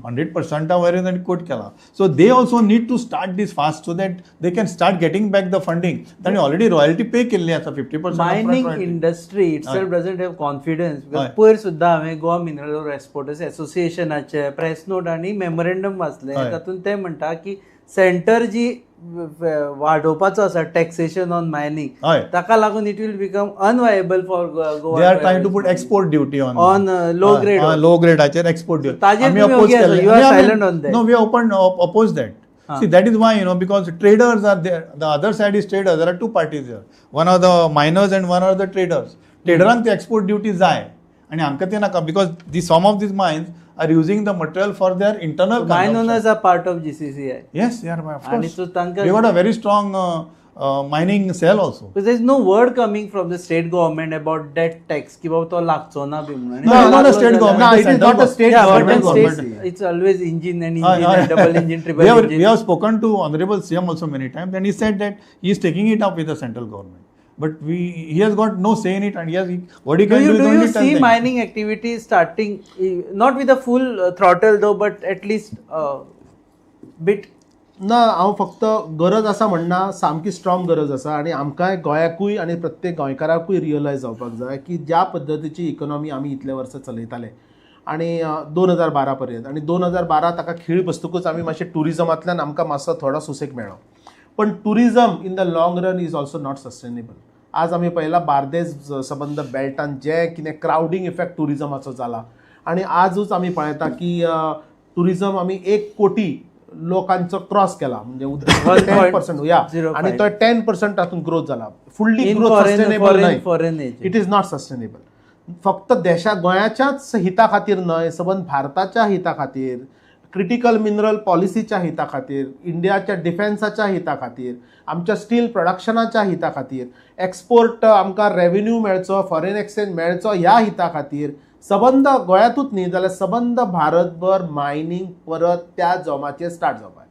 100% वयर ताणें कोट केला. So they also need to start this fast so that they can start getting back the funding. ताणें ऑलरेडी रॉयल्टी पे केल्ली आसा 50%. Mining industry itself doesn't have confidence. Because पयर सुद्दां हांवें गोवा मिनरल एक्सपोर्टर्स एसोसिएशनाचे प्रेस नोट आनी मेमोरेंडम वाचलें. तातूंत ते म्हणटा की सेंटर जी वाडोवपाचो आसा टॅक्सेशन ऑन मायनिंग, ताका लागून it will become unviable for Goa. They are trying to put export duty on on low grade, low ग्रेडाचेर export duty. ताजेर you are silent on that. No, we open oppose that. See, that is why, you know, because traders are there. The other side is traders. There are 2 parties here. One are the miners and one are the traders. ट्रेडरांक ती एक्सपोर्ट ड्युटी जाय आनी आमकां ते नाका, because the some of these mines are using the material for their internal consumption. Mine owners are part of GCCI. Yes, yeah, of course. They got a very strong mining cell also. There is no word coming from the state government about that tax की बाबा तो लागचो ना बी म्हणून. No, not a state government. ना, the it is central not a state Yeah, but government. then government. states, it's always engine and engine and double engine, triple engine. We have spoken to Honorable CM also many times, and he said that he is taking it up with the central government. But he has got no say in it, and he has, what he Do can you do is do only you tell see them. mining activity starting, not with a full throttle though, but at least bit? ना, हांव फक्त गरज आसा म्हणना, सामकी स्ट्रॉंग गरज आसा आनी आमकांय गोंयाकूय आनी प्रत्येक गोंयकाराकूय रियलायज जावपाक जाय की ज्या पद्दतीची इकॉनॉमी आमी इतले वर्सां चलयताले आनी 2012 पर्यंत आनी 2012 ताका खीळ बसतकूच आमी मातशें ट्युरिजमांतल्यान आमकां मातसो थोडो सुसेग मेळ्ळो. पण tourism in the long run is also not sustainable. आज आमी पळयला बार्देस सबंद बेल्टान जें कितें क्रावडींग इफेक्ट ट्युरिजमाचो जाला आनी आजूच आमी पळयता की ट्युरिजम आमी 1 कोटी लोकांचो क्रॉस केला, म्हणजे 10% या 1.05. आनी तो 10% तातूंत ग्रोथ जाला. फुडली In growth foreign sustainable foreign न्हय, foreign age. It is not sustainable. फक्त देशा गोंयाच्याच हिता खातीर न्हय, सबंद भारताच्या हिता खातीर, क्रिटिकल मिनरल पॉलिसीच्या हिता खातीर, इंडियाच्या डिफेन्साच्या हिता खातीर, आमच्या स्टील प्रोडक्शनाच्या हिता खातीर, एक्सपोर्ट आमकां रेवेन्यू मेळचो, फॉरेन एक्सचेंज मेळचो ह्या हिता खातीर सबंद गोंयांतूच न्ही जाल्यार सबंद भारतभर मायनींग परत त्या जोमाचेर स्टार्ट जावपाक.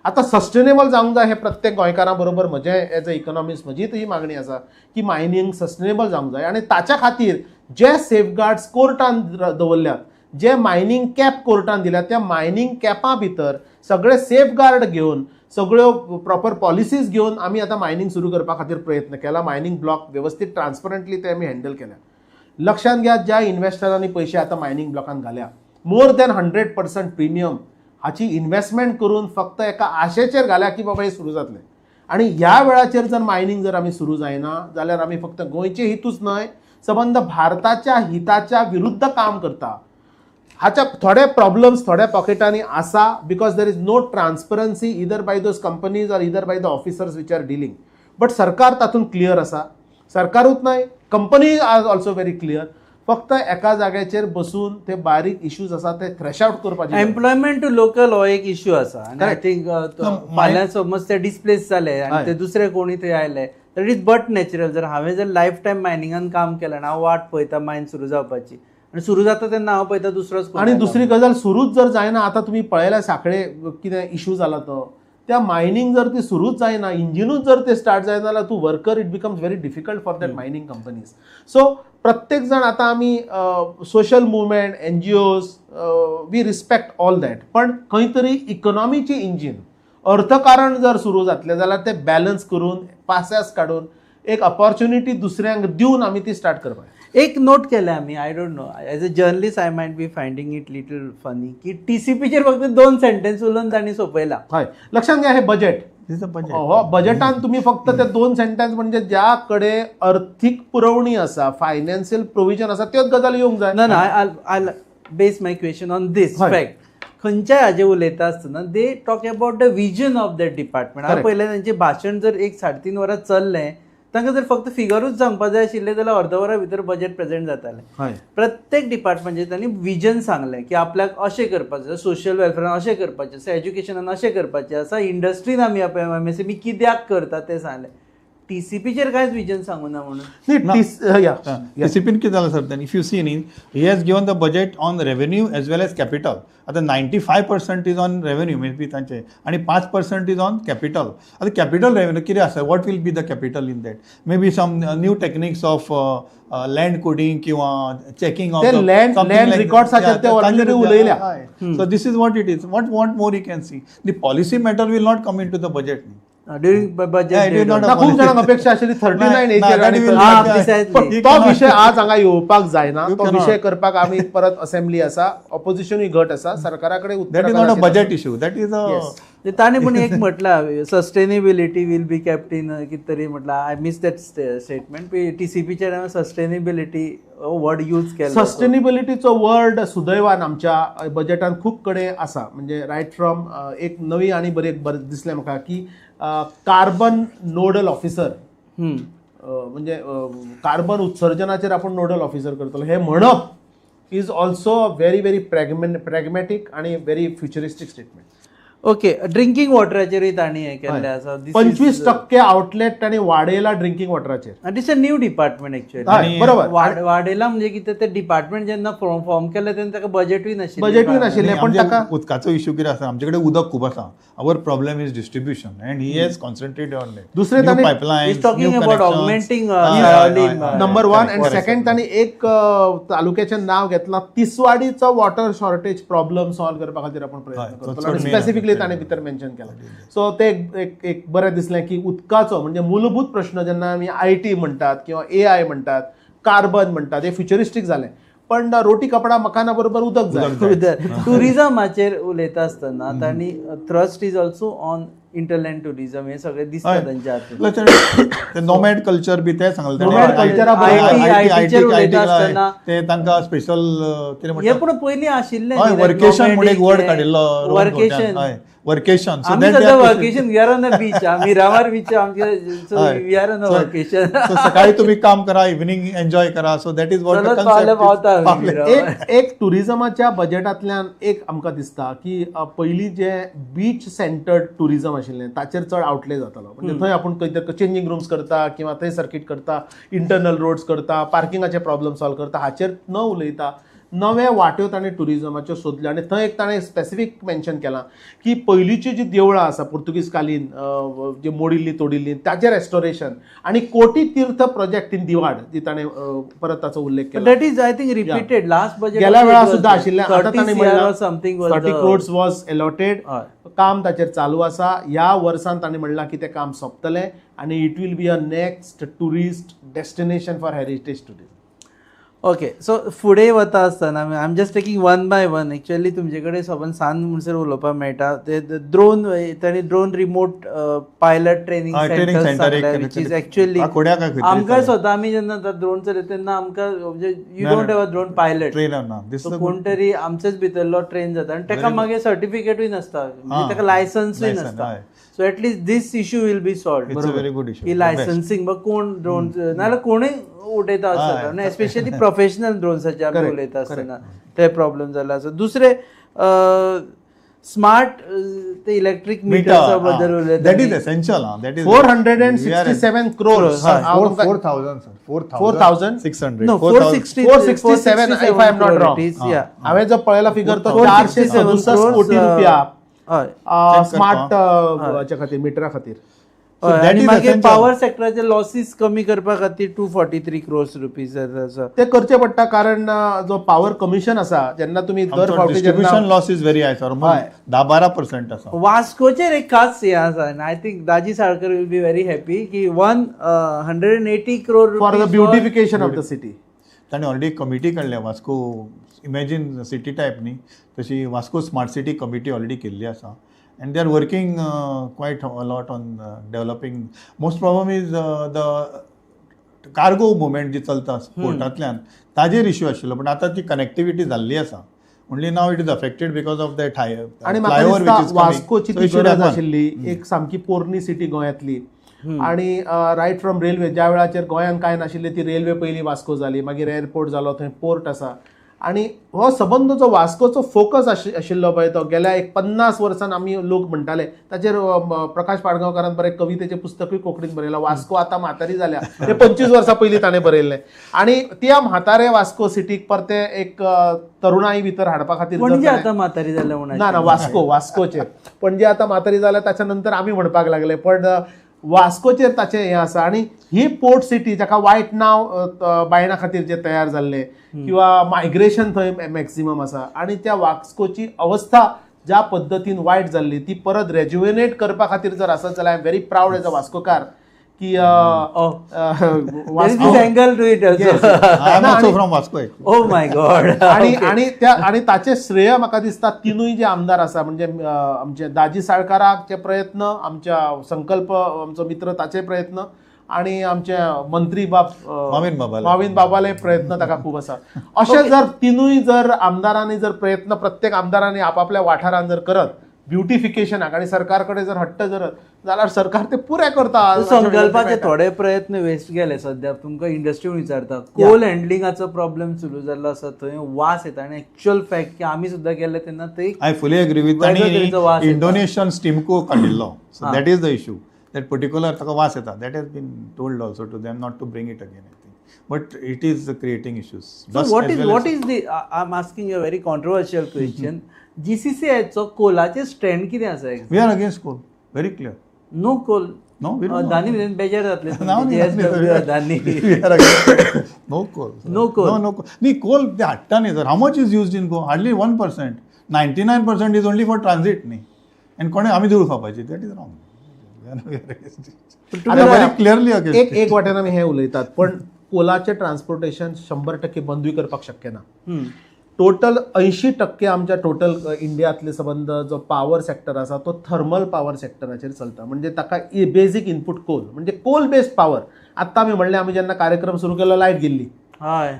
आतां सस्टेनेबल जावंक जाय हें प्रत्येक गोंयकारां बरोबर म्हजें एज अ इकॉनॉमिस्ट म्हजी ही मागणी आसा की मायनींग सस्टेनेबल जावंक जाय आनी ताच्या खातीर जे सेफगार्ड्स कोर्टान दवरल्यात, जे मायनींग कॅप कोर्टान दिल्या, त्या मायनींग कॅपा भितर सगळे सेफगार्ड घेवन सगळ्यो प्रॉपर पॉलिसीज घेवन आमी आतां मायनींग सुरू करपा खातीर प्रयत्न केला. मायनींग ब्लॉक वेवस्थीत ट्रान्सपरंटली ते आमी हँडल केल्या. लक्षांत घ्या, ज्या इन्व्हेस्टरांनी पयशे आतां मायनींग ब्लॉकान घाल्या, मोर दॅन 100% प्रिमियम हाची इन्व्हेस्टमेंट करून फक्त एका आशेचेर घाल्या की बाबा हें सुरू जातलें. आनी ह्या वेळाचेर जर मायनींग जर आमी सुरू जायना जाल्यार आमी फक्त गोंयचे हितूच न्हय, सबंद भारताच्या हिताच्या विरुद्ध काम करता. हाच्या थोडे प्रॉब्लम्स थोड्या पॉकेटांनी आसा because there is no transparency either by those companies or either by the officers which are dealing. But सरकार तातूंत क्लियर आसा, सरकारूच न्हय, company are also very clear. फक्त एका जाग्याचेर बसून ते बारीक इश्यूज आसा ते थ्रेश आउट करपाचे. एम्प्लॉयमेंट टू लोकल हो एक इश्यू आसा आनी I think फाल्यां समज ते डिस्प्लेस जाले आनी ते दुसरे कोणी थंय आयले, that is but natural. जर हांवें जर लायफ टायम मायनिंगान काम केलें आनी हांव वाट पळयता मायन सुरू जावपाची आनी सुरू जाता तेन्ना हांव पळयता दुसरोच कोण आनी आयला. दुसरी गजाल, सुरूच जर जायना, आतां तुमी पळयल्या साखळे कितें इशू जाला तो, त्या मायनींग जर ती सुरूच जायना, इंजिनूच जर ते स्टार्ट जायना जाल्यार तूं worker, it becomes very difficult for that mining companies. So प्रत्येक जाण आतां आमी social movement, NGOs, we respect all that, पण खंय तरी इकॉनॉमीची इंजीन, अर्थकारण जर सुरू जातलें जाल्यार ते बॅलन्स करून पास्यास काडून एक ऑपॉर्च्युनिटी दुसऱ्यांक दिवन आमी ती स्टार्ट करपाक. एक नोट केलें आमी, I don't know, as a journalist I might be finding it little funny की टीसीपीचेर फक्त 2 सेंटेन्स उलोवन तांणी सोंपयला. हय, लक्षांत घ्या, हे बजेट, हो बजेटान तुमी फक्त ते 2 सेंटेन्स म्हणजे ज्या कडेन अर्थीक पुरवणी आसा, फायनान्शियल प्रोविजन आसा, त्योच गजाली येवंक जाय. ना ना, I base my question on this fact. खंयच्याय हाजेर उलयता आसतना they talk about the vision of that department. हांवें पळयलें तांचें भाशण जर एक 3.5 वरां चल्लें, तांकां जर फक्त फिगरूच सांगपा जाय आशिल्लें जाल्यार अर्द वरा भितर बजेट प्रेजेंट जातालें. प्रत्येक डिपार्टमेंटचें तांणी विजन सांगलें की आपल्याक अशें करपाचें आसा, सोशल वेलफेरान अशें करपाचें आसा, एज्युकेशनान अशें करपाचें आसा, इंडस्ट्रीन आमी MSME कित्याक करता तें सांगलें. टीसीपीचेर कांयच विजन सांगू ना म्हणून. टीसीपीन कितें जालें sir, if you see न्ही, he has given the budget on revenue as well as capital. आतां 95% is on revenue may be तांचे आनी 5% is on capital. आतां कॅपिटल रेवेन्यू कितें आसा, what will be the capital in that, may be some new techniques of land coding किंवा चेकिंग ऑफ लँड रिकॉर्ड्साचेर ते already उलयल्या. So this is what it is. What want more you can see, the policy matter will not come into the budget during budget. खूब जाणांक अपेक्षा आशिल्ली 39 एचेर, तो विशय आज हांगा येवपाक जायना. तो विशय करपाक आमी परत असेंब्ली आसा, ऑपोजिशनूय घट आसा, सरकारा कडेन. That is not a budget issue, that is a. ताणें पूण एक म्हटलां, sustainability will be kept in कितें तरी म्हटलां, I miss that statement. टीसीपीचेर sustainability word use केलो. सस्टेनेबिलिटीचो वर्ड सुदैवान आमच्या बजेटान खूब कडेन आसा. म्हणजे रायट फ्रॉम एक नवी आनी बरी एक बरें दिसलें म्हाका की कार्बन नोडल ऑफिसर, म्हणजे कार्बन उत्सर्जनाचेर आपूण नोडल ऑफिसर करतलो हें म्हणप is also a very very pragmatic आनी व्हेरी फ्युचरिस्टीक स्टेटमेंट. ओके, ड्रिंकिंग वॉटराचेरूय तांणी हें केल्लें आसा. 25% आउटलेट तांणी वाडयला drinking वॉटराचेर. It's a new department actually. बरोबर. वाडयला म्हणजे कितें, ते डिपार्टमेंट जेन्ना फॉर्म केलें तेन्ना ताका बजेटूय नाशिल्लें. बजेटूय नाशिल्लें. पण ताका उदकाचो इश्यू कितें आसा, आमचे कडेन उदक खूब आसा. Our problem is distribution and he has concentrated on that. दुसरें तांणी pipeline, is talking about augmenting number 1 and second तांणी एक तालुक्याचें नांव घेतलां, तिसवाडीचो वॉटर शॉर्टेज प्रॉब्लम सॉल्व करपा खातीर आपण प्रयत्न करतलो. स्पेसिफिकली ताणें भितर मेन्शन केलां. सो ते एक बरें दिसलें की उदकाचो म्हणजे मूलभूत प्रश्न जेन्ना आमी IT म्हणटात किंवा AI म्हणटात, कार्बन म्हणटात, हे फ्युचरिस्टीक जालें, पण रोटी कपडा मकाना बरोबर उदक जाय. टुरिजमाचेर उलयता आसतना तांणी thrust is also on interland tourism हे सगळें दिसता तांच्या हातूंत. नोमॅड कल्चर बी ते सांगलें, ते तांकां स्पेशल कितें म्हणटा, पूण पयलीं आशिल्लें वर्केशन म्हूण एक वर्ड काडिल्लो, वर्केशन. वर्केशन, आमी सद्या workation, we are on the beach, Miramar beach आमचे, we are on the workation. सकाळी तुम्ही काम करा, इव्हनिंग एन्जॉय करा. So that is what the concept. एक टुरिजमाच्या बजेटांतल्यान एक आमकां दिसता की पयलीं जे बीच सेंटर्ड टुरिजम आशिल्लें ताचेर चड आउटले जातालो. म्हणजे थंय आपूण खंय तरी चेंजींग रुम्स करता किंवा थंय सर्कीट करता, इंटरनल रोड्स करता, पार्किंगाचे प्रॉब्लम सॉल्व करता, हाचेर न उलयता नवे वाट्यो ताणें टुरिजमाच्यो सोदल्यो. आनी थंय एक ताणें स्पेसिफीक मेन्शन केलां की पयलींची जी देवळां आसा पुर्तुगीज कालीन जी मोडिल्लीं तोडिल्लीं ताचें रेस्टोरेशन आनी कोटी तीर्थ प्रोजेक्ट इन दिवाड जी ताणें परत ताचो उल्लेख केला. That is I think repeated last budget गेल्या वेळा सुद्दां आशिल्लें. आतां ताणें म्हणलां 30 crores was allotted, काम ताचेर चालू आसा. ह्या वर्सान ताणें म्हणलां की तें काम सोंपतलें आनी it will be a next tourist destination for heritage tourism. Okay, so फुडें वता आसतना I am just taking one by one. Actually तुमचे कडेन सोबन सांज म्हणसर उलोवपाक मेळटा. ते ड्रोन, तांणी drone remote pilot training centre which is actually आमकां स्वता, आमी जेन्ना ड्रोन चलयता तेन्ना आमकां you don't have a drone pilot, so कोण तरी आमचेच भितरलो ट्रेन जाता आनी ताका मागीर सर्टिफिकेटूय नासता, म्हणजे ताका लायसन्सूय नासता. So at least this issue will be solve. It's a very good issue की लायसन्सिंग, कोण ड्रोन नाजाल्यार कोणूय उडयता आसता, आनी एस्पेशली प्रोफेशनल ड्रोन्साचे आमी उलयता आसतना ते प्रॉब्लम जाला. सो दुसरे स्मार्ट ते इलेक्ट्रीक मिटर्सा बद्दल उलयता, that is essential. That is 467 crores, 4600, no 467 if I am not wrong. हांवें जो पळयला फिगर तो 467 कोटी रुपया स्मार्ट हाच्या खातीर, मिटरा खातीर. आनी मागीर पावर सेक्टराचे लॉसीस कमी करपा खातीर 243 crores rupees ते करचे पडटा, कारण जो पावर कमिशन आसा जेन्ना तुमी दर फावटी distribution loss is very high sir, 10-12% आसा. वास्कोचेर एक खास हें आसा आनी I think Daji Salkar will be very happy की 180 crore for the beautification of the city. ताणें ऑलरेडी कमिटी काडल्या, वास्को इमॅजीन सिटी टायप न्ही, तशी Vasco smart city committee already केल्ली आसा. And they are working quite a lot on developing. Most problem is the cargo movement जी चलता पोर्टांतल्यान ताजेर इश्यू आशिल्लो, पण आतां ती कनेक्टिविटी जाल्ली आसा. Only now it is affected because of that high आनी म्हाका दिसता वास्कोची ती गरज आशिल्ली, एक सामकी पोरणी सिटी गोंयांतली आनी रायट फ्रॉम रेल्वे, ज्या वेळाचेर गोंयांत कांय नाशिल्लें ती रेल्वे पयलीं वास्को जाली, मागीर एअरपोर्ट जालो, थंय पोर्ट आसा. आनी हो सबंद जो वास्कोचो फोकस आशिल्लो पळय तो गेल्या एक 50 वर्सान आमी लोक म्हणटाले, ताचेर प्रकाश पाडगांवकारान बरें कवितेचें पुस्तकूय कोंकणीन बरयलां, वास्को आतां म्हातारी जाल्या, तें 25 वर्सां पयलीं ताणें बरयल्लें. आनी त्या म्हातारे वास्को सिटीक परतें एक तरुणाई भितर हाडपा खातीर, पणजे आतां म्हातारी जाल्या म्हणून ना ना वास्को, वास्कोचेर पणजे आतां म्हातारी जाल्या ताच्या नंतर आमी म्हणपाक लागले, पण वास्कोचेर ताचें हें आसा. आनी ही पोर्ट सिटी जाका वायट नांव बायणा खातीर जें तयार जाल्लें किंवा मायग्रेशन थंय मॅक्सिमम आसा, आनी त्या वास्कोची अवस्था ज्या पद्दतीन वायट जाल्ली ती परत रेज्युवेनेट करपा खातीर जर आसत जाल्यार I am very proud as a Vascokar की आणि त्या आणि ताचे श्रेय म्हाका दिसता तिनूय जे आमदार आसा, म्हणजे आमचे दाजी साळकाराचे प्रयत्न, आमच्या संकल्प आमचो मित्र ताचे प्रयत्न, आणि आमचे मंत्री बाब माविन बाबाले प्रयत्न ताका खूब आसा. अशे जर तिनूय जर आमदारांनी जर प्रयत्न प्रत्येक आमदारांनी आपापल्या वाठारान जर करत ब्युटिफिकेशनाक आनी सरकार कडेन जर हट्ट जर जाल्यार सरकार ते पुरे करता. संकल्पाचे थोडे प्रयत्न वेस्ट गेले. सद्या तुमकां इंडस्ट्री विचारता, कोल हँडलिंगाचो प्रॉब्लेम सुरू जाल्लो आसा, थंय वास येता आनी एक्च्युअल फॅक्ट की आमी सुद्दां गेले तेन्ना थंय I fully agree with. आनी इंडोनेशियन स्टिमको काडिल्लो, so that is the issue, that particular ताका वास येता. That has been told also to them not to bring it again, I think, but it is creating issues. So what is the, I am asking a very controversial question, जीसीसीआयचो कोलाचे stand कितें आसा? We are against coal, very clear. No coal, no. Adani मेरेन बेजार जातले. No coal, no coal, no coal. न्ही, कोल ते हाडटा न्ही sir. How much is used in Goa? Hardly 1%. 99% is only for transit न्ही. आनी कोणें आमी धूळ खावपाची, that is wrong. Very clearly एक एक वाटेन आमी हें उलयतात, पण कोलाचें ट्रान्सपोर्टेशन 100% बंदूय करपाक शक्य ना. टोटल 80% आमच्या टोटल इंडियांतले संबंद जो पावर सेक्टर आसा तो थर्मल पावर सेक्टराचेर चलता. म्हणजे ताका बेजीक इनपूट कोल, म्हणजे कोल बेस्ड पावर. आत्तां आमी म्हणलें, आमी जेन्ना कार्यक्रम सुरू केलो लायट गेल्ली.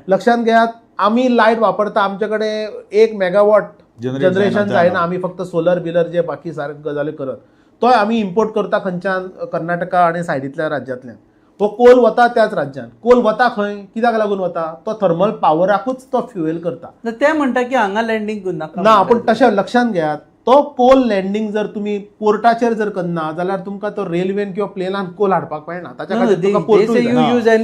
लक्षांत घेयात, आमी लायट वापरता, आमचे कडेन 1 मेगावॉट जनरेशन जायना. आमी फक्त सोलर बिलर जे बाकी सारके गजाली करत, तोय आमी इम्पोर्ट करता खंयच्यान, कर्नाटका आनी सायडींतल्या राज्यांतल्यान. हो कोल वता त्याच राज्यांत. कोल वता खंय, कित्याक लागून वता? तो थर्मल पावराकूच तो फ्युएल करता. ते म्हणटा की हांगा लँडींग करनाका ना, पूण तशें लक्षांत घेयात, तो कोल लँडींग जर तुमी पोर्टाचेर जर करना जाल्यार तुमकां तो रेल्वेन किंवा प्लेनान कोल हाडपाक मेळना. ताच्या खातीर तुका पोर्टूय जाय.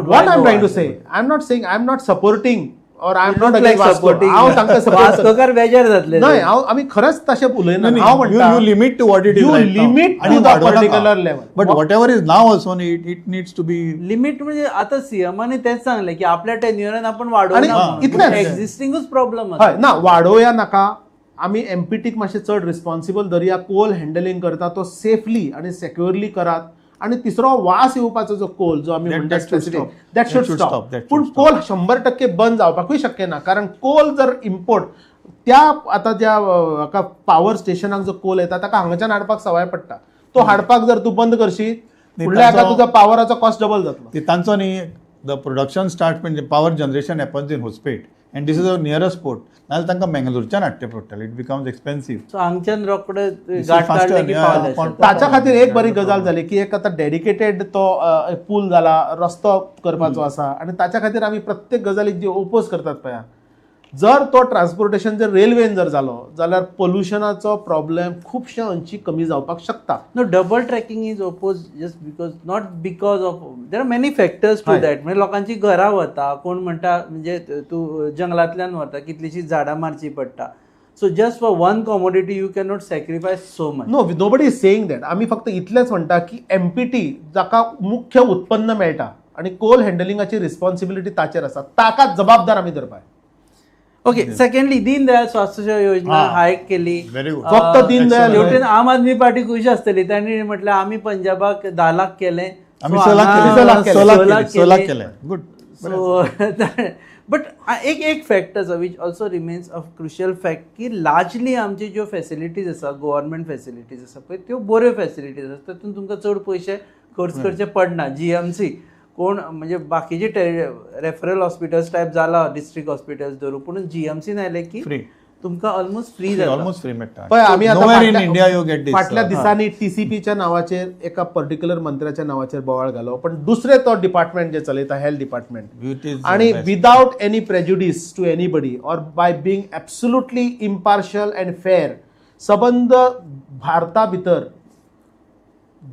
What I am trying to say, I am not saying, I am not supporting or I am not against supporting. हांव तांकां वास्कोकार बेजार जातले. न्हय, हांव आमी खरेंच तशें उलयना. हांव म्हणटा you limit to what it is, you limit to the particular level, but whatever is now also it needs to be limit. म्हणजे आतां सीएमाने तेच सांगलें की आपल्या टेन्युअरान आपण वाडोवना, इतलेंच एक्झिस्टिंगूच प्रॉब्लेम आसा. हय ना, वाडोवया नाका. आमी एमपीटीक मातशें चड रिस्पॉन्सिबल धरया. कोल हँडलिंग करता तो सेफली आनी सेक्युअरली करात. आनी तिसरो वास येवपाचो जो कोल जो आमी म्हणटा स्पेसिफीक, that should stop. पूण कोल 100% बंद जावपाकूय शक्य ना, कारण कोल जर इम्पोर्ट त्या आतां ज्या पावर स्टेशनाक जो कोल येता ताका हांगाच्यान हाडपाक सवाय पडटा. तो हाडपाक जर तूं बंद करशीत फुडल्या हाका तुजो पावराचो कॉस्ट डबल जातलो. तांचो न्ही the production start म्हणजे power generation happens in Hospet and this is our nearest port. नाजाल्यार तांकां मँगलोरच्यान हाडचें पडटलें, it becomes expensive. सो हांगच्यान रोकडे गाठ काडले की पावले. ताच्या खातीर एक बरी गजाल जाली की एक आतां डेडिकेटेड तो पूल जाला, रस्तो करपाचो आसा आनी ताच्या खातीर आमी प्रत्येक गजालीक जी ओपोज करतात पळया, जर तो ट्रान्सपोर्टेशन जर रेल्वेन जर जालो जाल्यार पोल्युशनाचो प्रॉब्लेम खुबशे अंशी कमी जावपाक शकता. No, double tracking is oppose just because, not because of, there are many factors to that. म्हणजे लोकांची घरां वता, कोण म्हणटा म्हणजे तूं जंगलांतल्यान व्हरता, कितलीशीं झाडां मारची पडटा. So just for one commodity you can not sacrifice so much. No, nobody is saying that. आमी फक्त इतलेंच म्हणटा की एमपीटी जाका मुख्य उत्पन्न मेळटा आनी कोल हँडलिंगाची रिस्पॉन्सिबिलिटी ताचेर आसा, ताका जबाबदार आमी धरपाक. ओके, सेकंडली दीनदयाल स्वास्थ्य सेवा योजना हायक केली. फक्त दीनदयाल हेवटेन आम आदमी पार्टी खुश आसतली, तांणी म्हटलें आमी पंजाबाक 10 लाख केले, आमी 6 लाख केले. गुड. सो बट एक एक फॅक्ट आसा which also remains a crucial fact की लार्जली आमची ज्यो फॅसिलिटीज आसा, गव्हर्मेंट फॅसिलिटीज आसा पळय, त्यो बऱ्यो फॅसिलिटीज आसा, तातूंत तुमकां चड पयशे खर्च करचे पडना. जीएमसी कोण म्हणजे बाकीचे रेफरल हॉस्पिटल्स टायप जाला, डिस्ट्रिक्ट हॉस्पिटल्स धरू, पूण जीएमसीन आयले की तुमकां ऑलमोस्ट फ्री जाता, ऑलमोस्ट फ्री मेळटा. पळय आमी आतां फाटल्या दिसांनी टीसीपीच्या नांवाचेर एका पर्टिक्युलर मंत्र्याच्या नांवाचेर बोवाळ घालो, पण दुसरे तो डिपार्टमेंट जे चलयता हेल्थ डिपार्टमेंट, आनी without any prejudice to anybody or by being absolutely impartial and fair, सबंद भारता भितर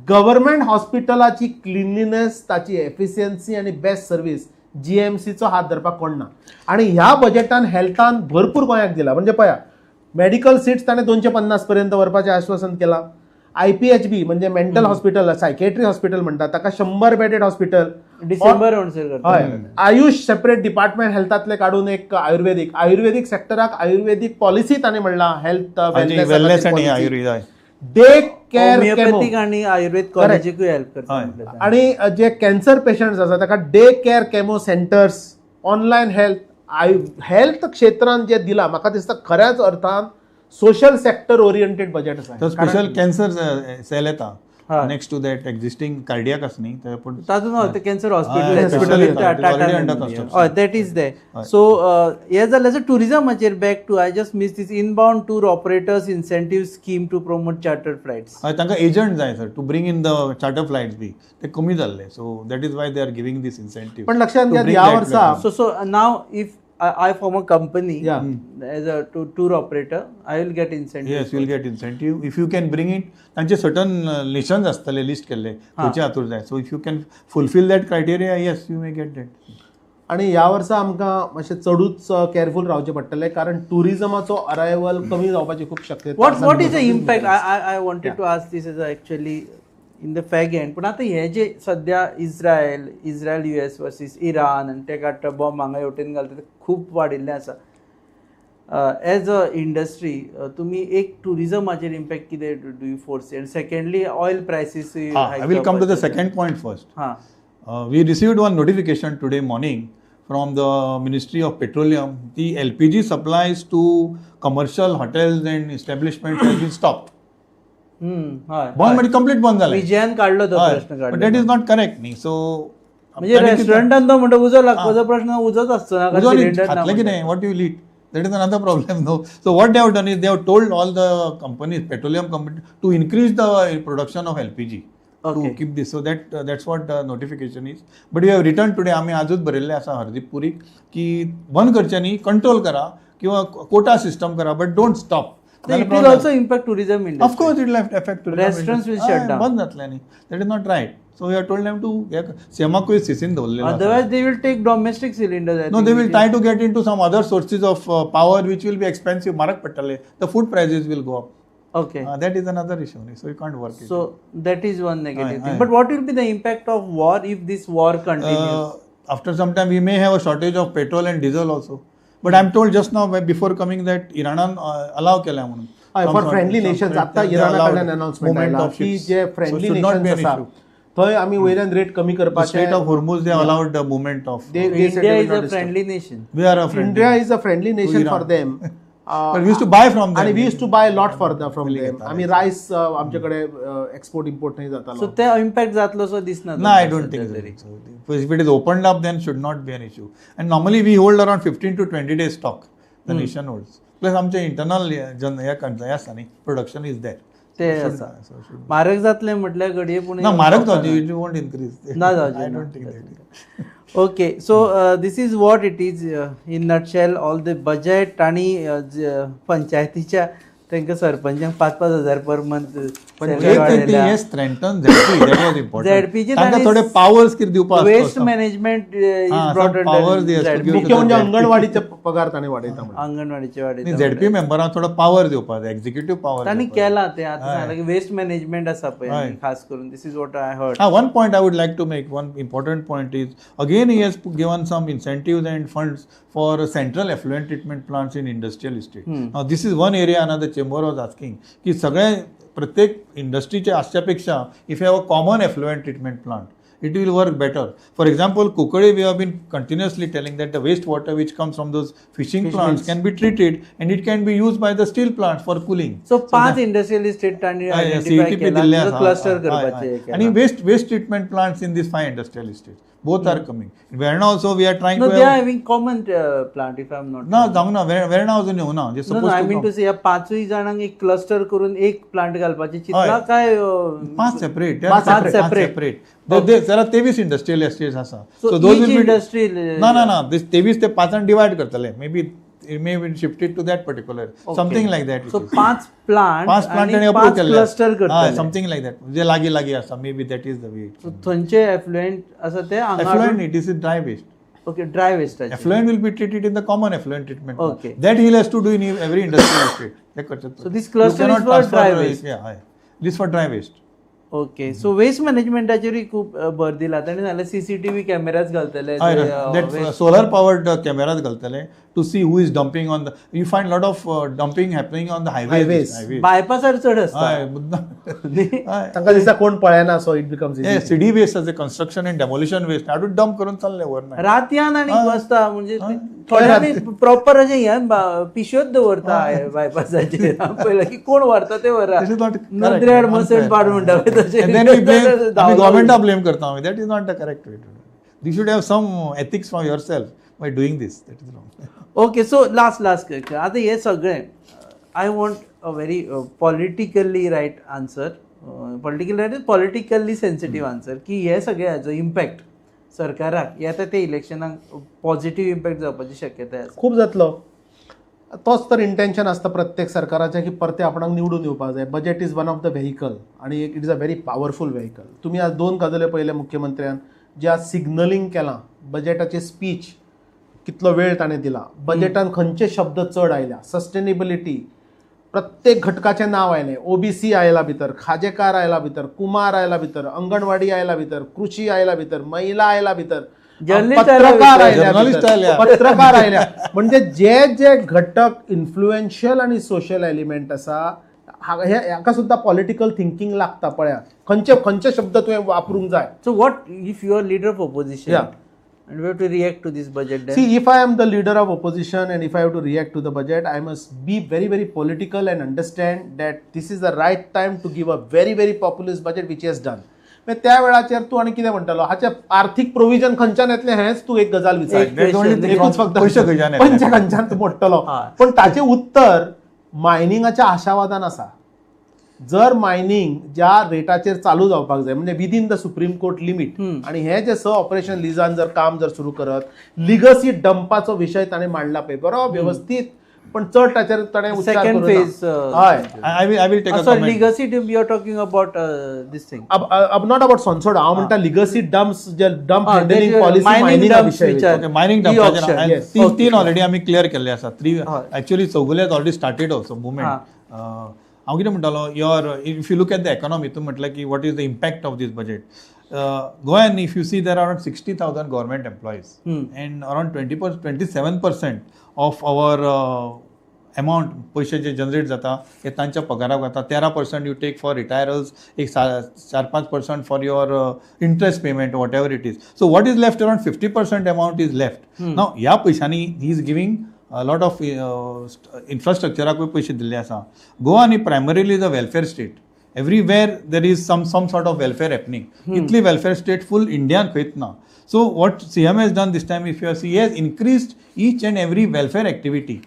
गव्हर्मेंट हॉस्पिटलाची क्लिनलीनेस, ताची एफिशियन्सी आनी बेस्ट सर्वीस जीएमसीचो हात धरपाक कोण ना. आनी ह्या बजेटान हेल्थान भरपूर गोंयाक दिला. म्हणजे पळया, मेडिकल सीट्स ताणें 250 पर्यंत व्हरपाचें आश्वासन केलां. आयपीएचबी म्हणजे मेंटल हॉस्पिटल, सायकेट्री हॉस्पिटल म्हणटा ताका 100 बेडेड हॉस्पिटल डिसेंबर म्हणसर. हय, आयुष सेपरेट डिपार्टमेंट हेल्थांतलें काडून एक आयुर्वेदीक, आयुर्वेदीक सेक्टराक आयुर्वेदीक पॉलिसी ताणें म्हणलां, हेल्थ वेलनेस आनी आयुर्वेद डे केअर होमिओपॅथीक आनी आयुर्वेद कॉलेजीकूय हेल्प करता. आनी जे कॅन्सर पेशंट्स आसा ताका day care chemo centres, online health, health क्षेत्रान जे दिला म्हाका दिसता खऱ्याच अर्थान सोशल सेक्टर ओरिएंटेड बजेट आसा. स्पेशल कॅन्सर सेल येता Next to that existing cardiac आसा न्ही ते पूण तातूंत cancer hospital already under construction. That is there. So हे जालें टुरिजमाचेर back to I just miss this inbound tour operators incentive scheme to promote charter flights. हय, तांकां एजंट जाय sir to bring in the charter flights बी ते कमी जाल्ले, so that is why they are giving this incentive. पण लक्षात घ्या ह्या वर्सा So now if I form a company as a tour operator, I will get incentive. Yes, you will get incentive if you can bring it. तांचे सर्टन नेशन्स आसतले लिस्ट केल्ले खंयचे हातूर जाय, so if you can fulfil that criteria, yes you may get that. आनी ह्या वर्सा आमकां मातशें चडूच केअरफूल रावचें पडटलें कारण टुरिजमाचो अरायवल कमी जावपाची खूब शक्यता. What is the impact? I wanted to ask this is actually in the fag end. पूण आतां हे जे सद्या इस्रायल US versus Iran आनी ते काडटा बॉम्ब हांगा हेवटेन घालता ते खूब वाडिल्लें आसा. एज अ इंडस्ट्री तुमी एक टुरिजमाचेर इम्पॅक्ट कितें do you foresee, and secondly oil prices? I will come to the second point first. हां, we received one notification today morning from the Ministry of Petroleum. The LPG supplies to commercial hotels and establishments has been stopped. बंद म्हणजे कंप्लीट बंद जालें. विजयान काडलो तो प्रश्न काडलो. But that is not correct न्ही. सो म्हणजे रेस्टॉरंटान तो म्हणटा उजो लागपाचो प्रश्न उजोच आसचो ना, सिलिंडर खातलें कितें, what you will eat, that is another problem no. So what they have done is they have told all the companies, petroleum company, to increase the production of LPG to keep this. So that that's what the notification is. But we have written today, आमी आजूच बरयल्लें आसा हरदीप पुरीक की बंद करचें न्ही, कंट्रोल करा किंवा कोटा सिस्टम करा, but don't stop. It will also impact tourism industry. Of course, it will affect tourism. Restaurants will shut down. बंद जातलें न्ही. That is not right. So we have told them to सेमाकूय सिसीन दवरलें. Otherwise they will take domestic cylinders. No, they will try to get into some other sources of power which will be expensive. म्हारग पडटले. The food prices will go up. Okay. That is another issue. So you can't work it. So that is one negative thing. But what will be the impact of war if this war continues? After some time we may have a shortage of petrol and diesel also. But I am told just now before coming that इराणान allow केल्या म्हणून फॉर फ्रेंडली नेशन्स. आतां इराणा कडल्यान अनाउन्समेंट आयला की जे फ्रेंडली नेशन्स आसा थंय आमी वयल्यान रेट कमी करपाचे. Strait of Hormuz they allowed the movement of. India is a friendly nation. We are a friendly. India is a friendly nation for them. But we used to buy from them. आणि we used to buy lot for the from them. आमी रायस आमचे कडेन एक्सपोर्ट इम्पोर्ट नाही जातालो. सो ते इम्पॅक्ट जातलो सो दिसना. ना, I don't think so. If it is opened up then should not be an issue. And normally we hold around 15 to 20 days stock, the nation holds. Plus आमचे इंटरनल जन हे आसता न्ही, प्रोडक्शन is there. ते आसा. म्हारग जातलें म्हटल्यार घडये पूण ना म्हारग जावचें, it won't increase. ना जावचें, I don't think that. Okay, so this is what it is in nutshell all the budget. आणि पंचायतीच्या तांकां सरपंचांक 5-5 हजार पर मंथ. थोडे पावर्स कितें दिवपाक, वेस्ट मॅनेजमेंट मुख्य म्हणजे अंगणवाडीचे पगार तांणी वाडयता, अंगणवाडीचे वाडयता, झेडपी मेंबरांक थोडो पावर दिवपाक जाय, एक्झिक्युटिव्ह पावर तांणी केला ते आतां सांगलां की वेस्ट मॅनेजमेंट आसा पळय खास करून. This is what I heard. One point I would like to make, one important point is again he has given some incentives and funds for central effluent treatment plants in industrial estate. Now this is one area another chamber was asking की सगळे प्रत्येक इंडस्ट्रीचे आसच्या पेक्षा if you have a common effluent treatment plant it will work better. For example, Kukade we have been continuously telling that the waste water which comes from those fishing plants can be treated and it can be used by the steel plants for cooling. So 5 industrial estate तांणी आयडेंटिफाय केला, क्लस्टर करपाचे आणि waste treatment plants in these 5 industrial estates. Both are coming. In Verna also we are trying no, to they are having common plant if I am not ना जावंक ना, Verna अजून येवना. No, no, I mean to say ह्या पांचूय जाणांक एक क्लस्टर करून एक प्लांट घालपाचे चिंतला काय? 5 सेपरेट, 5 सेपरेट. जरा 23 इंडस्ट्रियल एस्टेट्स आसा. So those will be industrial. ना ना ना, 23 ते 5 डिवायड करतले. May be it may be shifted to that particular, something like that. So 5 plant, 5 plant आणि approve केल्ले, cluster करतले, something like that. जे लागी लागी आसा, may be that is the way. So थंयचे effluent आसा ते effluent, it is dry waste. Okay, dry waste. Effluent will be treated in the common effluent treatment. Okay, that he has to do in every industrial estate. So this cluster is for dry waste. Yeah, this for dry waste. Okay, so waste मॅनेजमेंटाचेरूय खूब भर दिला ताणें. नाल्यार सीसीटीव्ही कॅमेराज घालतले, सोलर पावर्ड कॅमेराज घालतले to see who is dumping on the. You find lot of dumping happening on the highways. बायपासार चड आसता, तांकां दिसता कोण पळयना, so it becomes easy. CD waste आसा, कन्स्ट्रक्शन एंड डेमोलिशन वेस्ट हाडून डंप करून चल्ले ओवरनायट रातयान आनी बसता, म्हणजे थोड्यांनी प्रॉपर अशें ह्यान पिश्योच दवरता बायपासाचेर, पळयला की कोण व्हरता ते व्हरा, नदरेआड मसण पाड म्हणटा तशें गव्हर्मेंटाक ब्लेम करता आमी. That is not the correct way to do. You should have some ethics from yourself by doing this. That is wrong. Okay, so last question. आतां हें सगळें I want a very politically right answer, politically right, politically sensitive answer की हे सगळे हाचो इम्पॅक्ट सरकाराक येता ते इलेक्शनाक पॉझिटिव्ह इम्पॅक्ट जावपाची शक्यताय आसा? खूब जातलो. तोच तर इंटेन्शन आसता प्रत्येक सरकाराचें की परते आपणाक निवडून येवपाक जाय. Budget is one of the vehicle आनी एक it is a very powerful vehicle. तुमी आज दोन गजाल्यो पळयले मुख्यमंत्र्यान जे आज सिग्नलिंग केलां, बजेटाचे स्पीच कितलो वेळ ताणें दिला, बजेटान खंयचे शब्द चड आयल्या, सस्टेनेबिलिटी, प्रत्येक घटकाचें नांव आयलें, ओबीसी आयला भितर, खाजेकार आयला भितर, कुमार आयला भितर, अंगणवाडी आयला भितर, कृषी आयला भितर, महिला आयला भितर, पत्रकार आयल्या, पत्रकार आयल्या. म्हणजे जे जे घटक इन्फ्लुएन्शियल आनी सोशल एलिमेंट आसा हाका सुद्दां पॉलिटिकल थिंकींग लागता. पळया खंयचे खंयचे शब्द तुवें वापरूंक जाय. So what if you are leader of opposition and we have to react to this budget then? See, if I am the leader of opposition and if I have to react to the budget, I must be very, very political and understand that this is the right time to give a very, very populist budget, which he has done. मागीर त्या वेळाचेर तूं आनी कितें म्हणटलो, हाचें आर्थीक प्रोविजन खंयच्यान येतलें हेंच तूं एक गजाल विचार, एकूच फक्त पयशे खंयच्यान तूं मोडटलो. पण ताचें उत्तर मायनिंगाच्या आशावादान आसा. जर मायनिंग ज्या रेटाचेर चालू जावपाक जाय म्हणजे within the supreme court limit, आनी हे जे स ऑपरेशन लिजान जर काम जर सुरू करत, लिगसी डंपाचो विशय ताणें मांडला पळय बरो व्यवस्थीत, पण चड ताचेर ताणें उच्चार करूं ना. हय, I will take a comment. Legacy dump you are talking about this thing, not about Sonsoda. हांव म्हणटा लिगसी डम्प्स, जे डंप हँडलिंग पॉलिसी, मायनिंगा विशय, मायनिंग डंप तीन ऑलरेडी आमी क्लियर केल्ले आसा. Three actually Chowgule already started also movement. हांव कितें म्हणटालो, your if you look at the economy, तूं म्हटलें की what is the impact of this budget. गोंयान if you see there are around 60,000 government employees and around 27% of our amount पयशे जे जनरेट जाता ते तांच्या पगाराक वता. 13% you take for रिटायरल्स, एक 4-5% for your interest payment, whatever it is. So what is left, around 50% amount is left. Now ह्या पयशांनी he is giving lot of इन्फ्रास्ट्रक्चराकूय पयशे दिल्ले आसा. गोवा आनी primarily is a welfare state. Everywhere there is some sort of welfare happening. इतली वेलफेअर स्टेट फूल इंडियान खंयच ना. So what CM has done this time, if you see, has increased each and every welfare activity.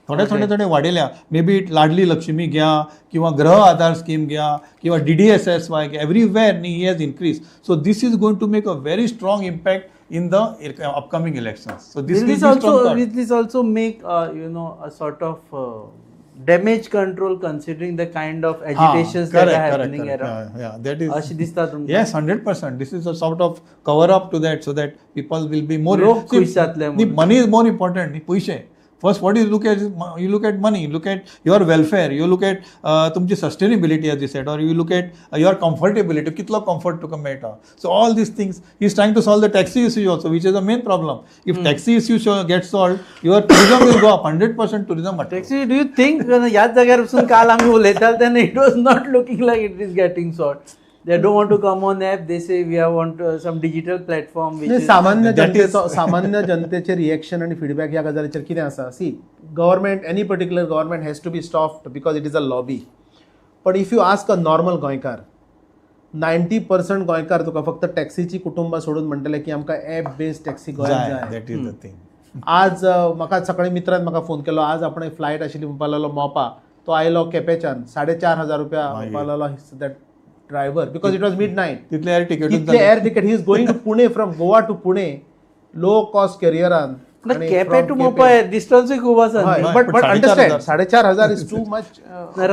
थोडे थोडे थोडे वाडयल्या. May be it Ladli Lakshmi घ्या किंवा गृह आधार स्कीम घ्या किंवा DDSSY घ्या, एवरीवेअर न्ही he has increase. So this is going to make a very strong impact in the upcoming elections. So this will this also make you know, a sort of damage control considering the kind of agitations that are happening around. Yeah, that is. अशी दिसता तुमकां? Yes, 100%. This is a sort of cover up to that, so that people will be more. लोक खुश जातले. Money is more important. न्ही पयशे. First, what you look at, you look at money, you look at your welfare, you look at तुमची sustainability as you said, or you look at your comfortability, कितलो comfort तुका मेळटा. So all these things, he is trying to solve the taxi issue also, which is the main problem. If taxi issue gets solved, your tourism will go up, 100% tourism. Taxi, do you think, ह्याच जाग्यार वचून काल आमी उलयताले तेन्ना it was not looking like it is getting solved. They don't want to come on app. They say we have want some digital platform. Which is सामान्य जनतेचो, सामान्य जनतेचे रिएक्शन आणि फीडबॅक ह्या गजालीचेर कितें आसा. See, government, any particular government has to be stopped because it is a lobby. But if you ask a normal गोंयकार, 90% गोंयकार तुका फक्त टॅक्सीची कुटुंबां सोडून म्हणटले की आमकां एप बेस्ड टॅक्सी गोंयांत जाय. That is the thing. आज म्हाका सकाळी मित्रान म्हाका फोन केलो, आज आपण फ्लायट आशिल्ली म्हणपाक लागलो मोपा, तो आयलो केपेच्यान 4,500 रुपया म्हणपाक लागलो that driver, because it was midnight. तितले air ticket, तितले air ticket. He is going to Pune, from Goa to Pune, low cost कॅरियरान. Quepem to Mopa डिस्टन्सूय खूब आसा, but understand 4,500 is too much.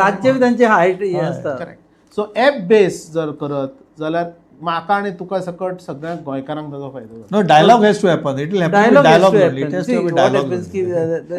राज्य तांचे हायट हें आसता. करेक्ट. सो एप बेस जर करत जाल्यार म्हाका आनी तुका सकट सगळ्या गोंयकारांक ताजो फायदो जाता. No, dialogue has to happen. It will happen with dialogue only. It has to be dialogue.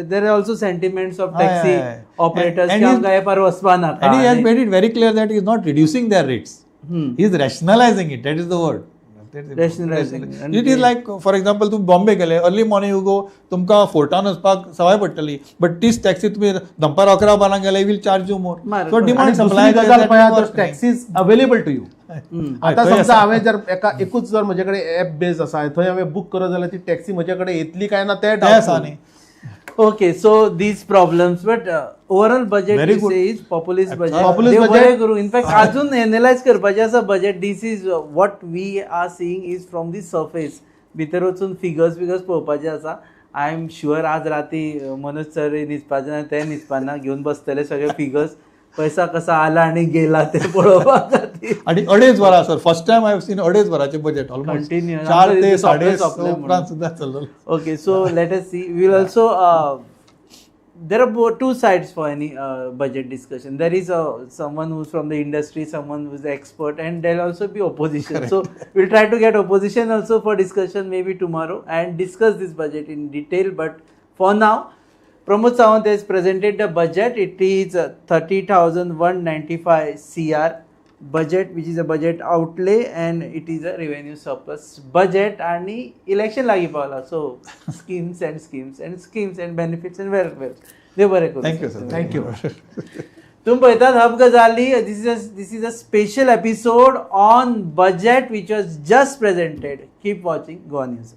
There are also sentiments of taxi operators की आमकां एपार वचपा नाका. And he has made it very clear that he is not reducing their rates. He is rationalizing it. That is the word. Rationalizing. It is like, for example, तुम्ही बॉम्बे गेले, अर्ली मॉर्निंग you go, तुमकां फोर्टान वचपाक सवाय पडटली, बट तीच टॅक्सी तुमी दनपार 11-12 गेले, will charge you more. So demand supply गजाल पळया, taxis available to you. आतां समजा हांवें जर एका एकूच जर म्हजे कडेन एप बेज आसा, थंय हांवें बूक करत जाल्यार ती टॅक्सी म्हजे कडेन येतली काय ना तें आसा न्ही. Okay, so these problems, but overall budget Very you good. Say is populist budget. Populist देव budget. बरें करूं. इनफॅक्ट अजून एनलायज करपाचें आसा budget. This is what we are seeing is from the surface. भितर वचून फिगर्स बिगर्स पळोवपाचें आसा. I am sure आज राती मनोज सर न्हिदपाचे ना, ते न्हिदपाना, घेवन बसतले सगळे फिगर्स, पैसा कसा आला आणि गेला ते पळोवपा खातीर. आणि अडेच वरां sir, first time I seen अडेच वरांचे बजेट ऑलमोस्ट. Continue. 4 ते सोंपलें साडे सोंपलें म्हणून. उपरांत सुद्दां चल्लो. Okay, so let us see. We will also there are two sides for any budget discussion. There is someone who's from the industry, someone who's the expert, and there'll also be opposition. So we'll try to get opposition also for discussion maybe tomorrow and discuss this budget in detail. But for now, Pramod Sawant has presented the budget. It is 30,195 CR budget, which is a budget outlay, and it is a revenue surplus budget. आणि इलेक्शन लागीं पावला, so schemes and schemes and schemes and benefits and welfare. देव बरें करूं. Thank you sir. Thank you. तुम्ही पळयतात हब गजाली. This is a special episode on budget which was just presented. Keep watching Goa News.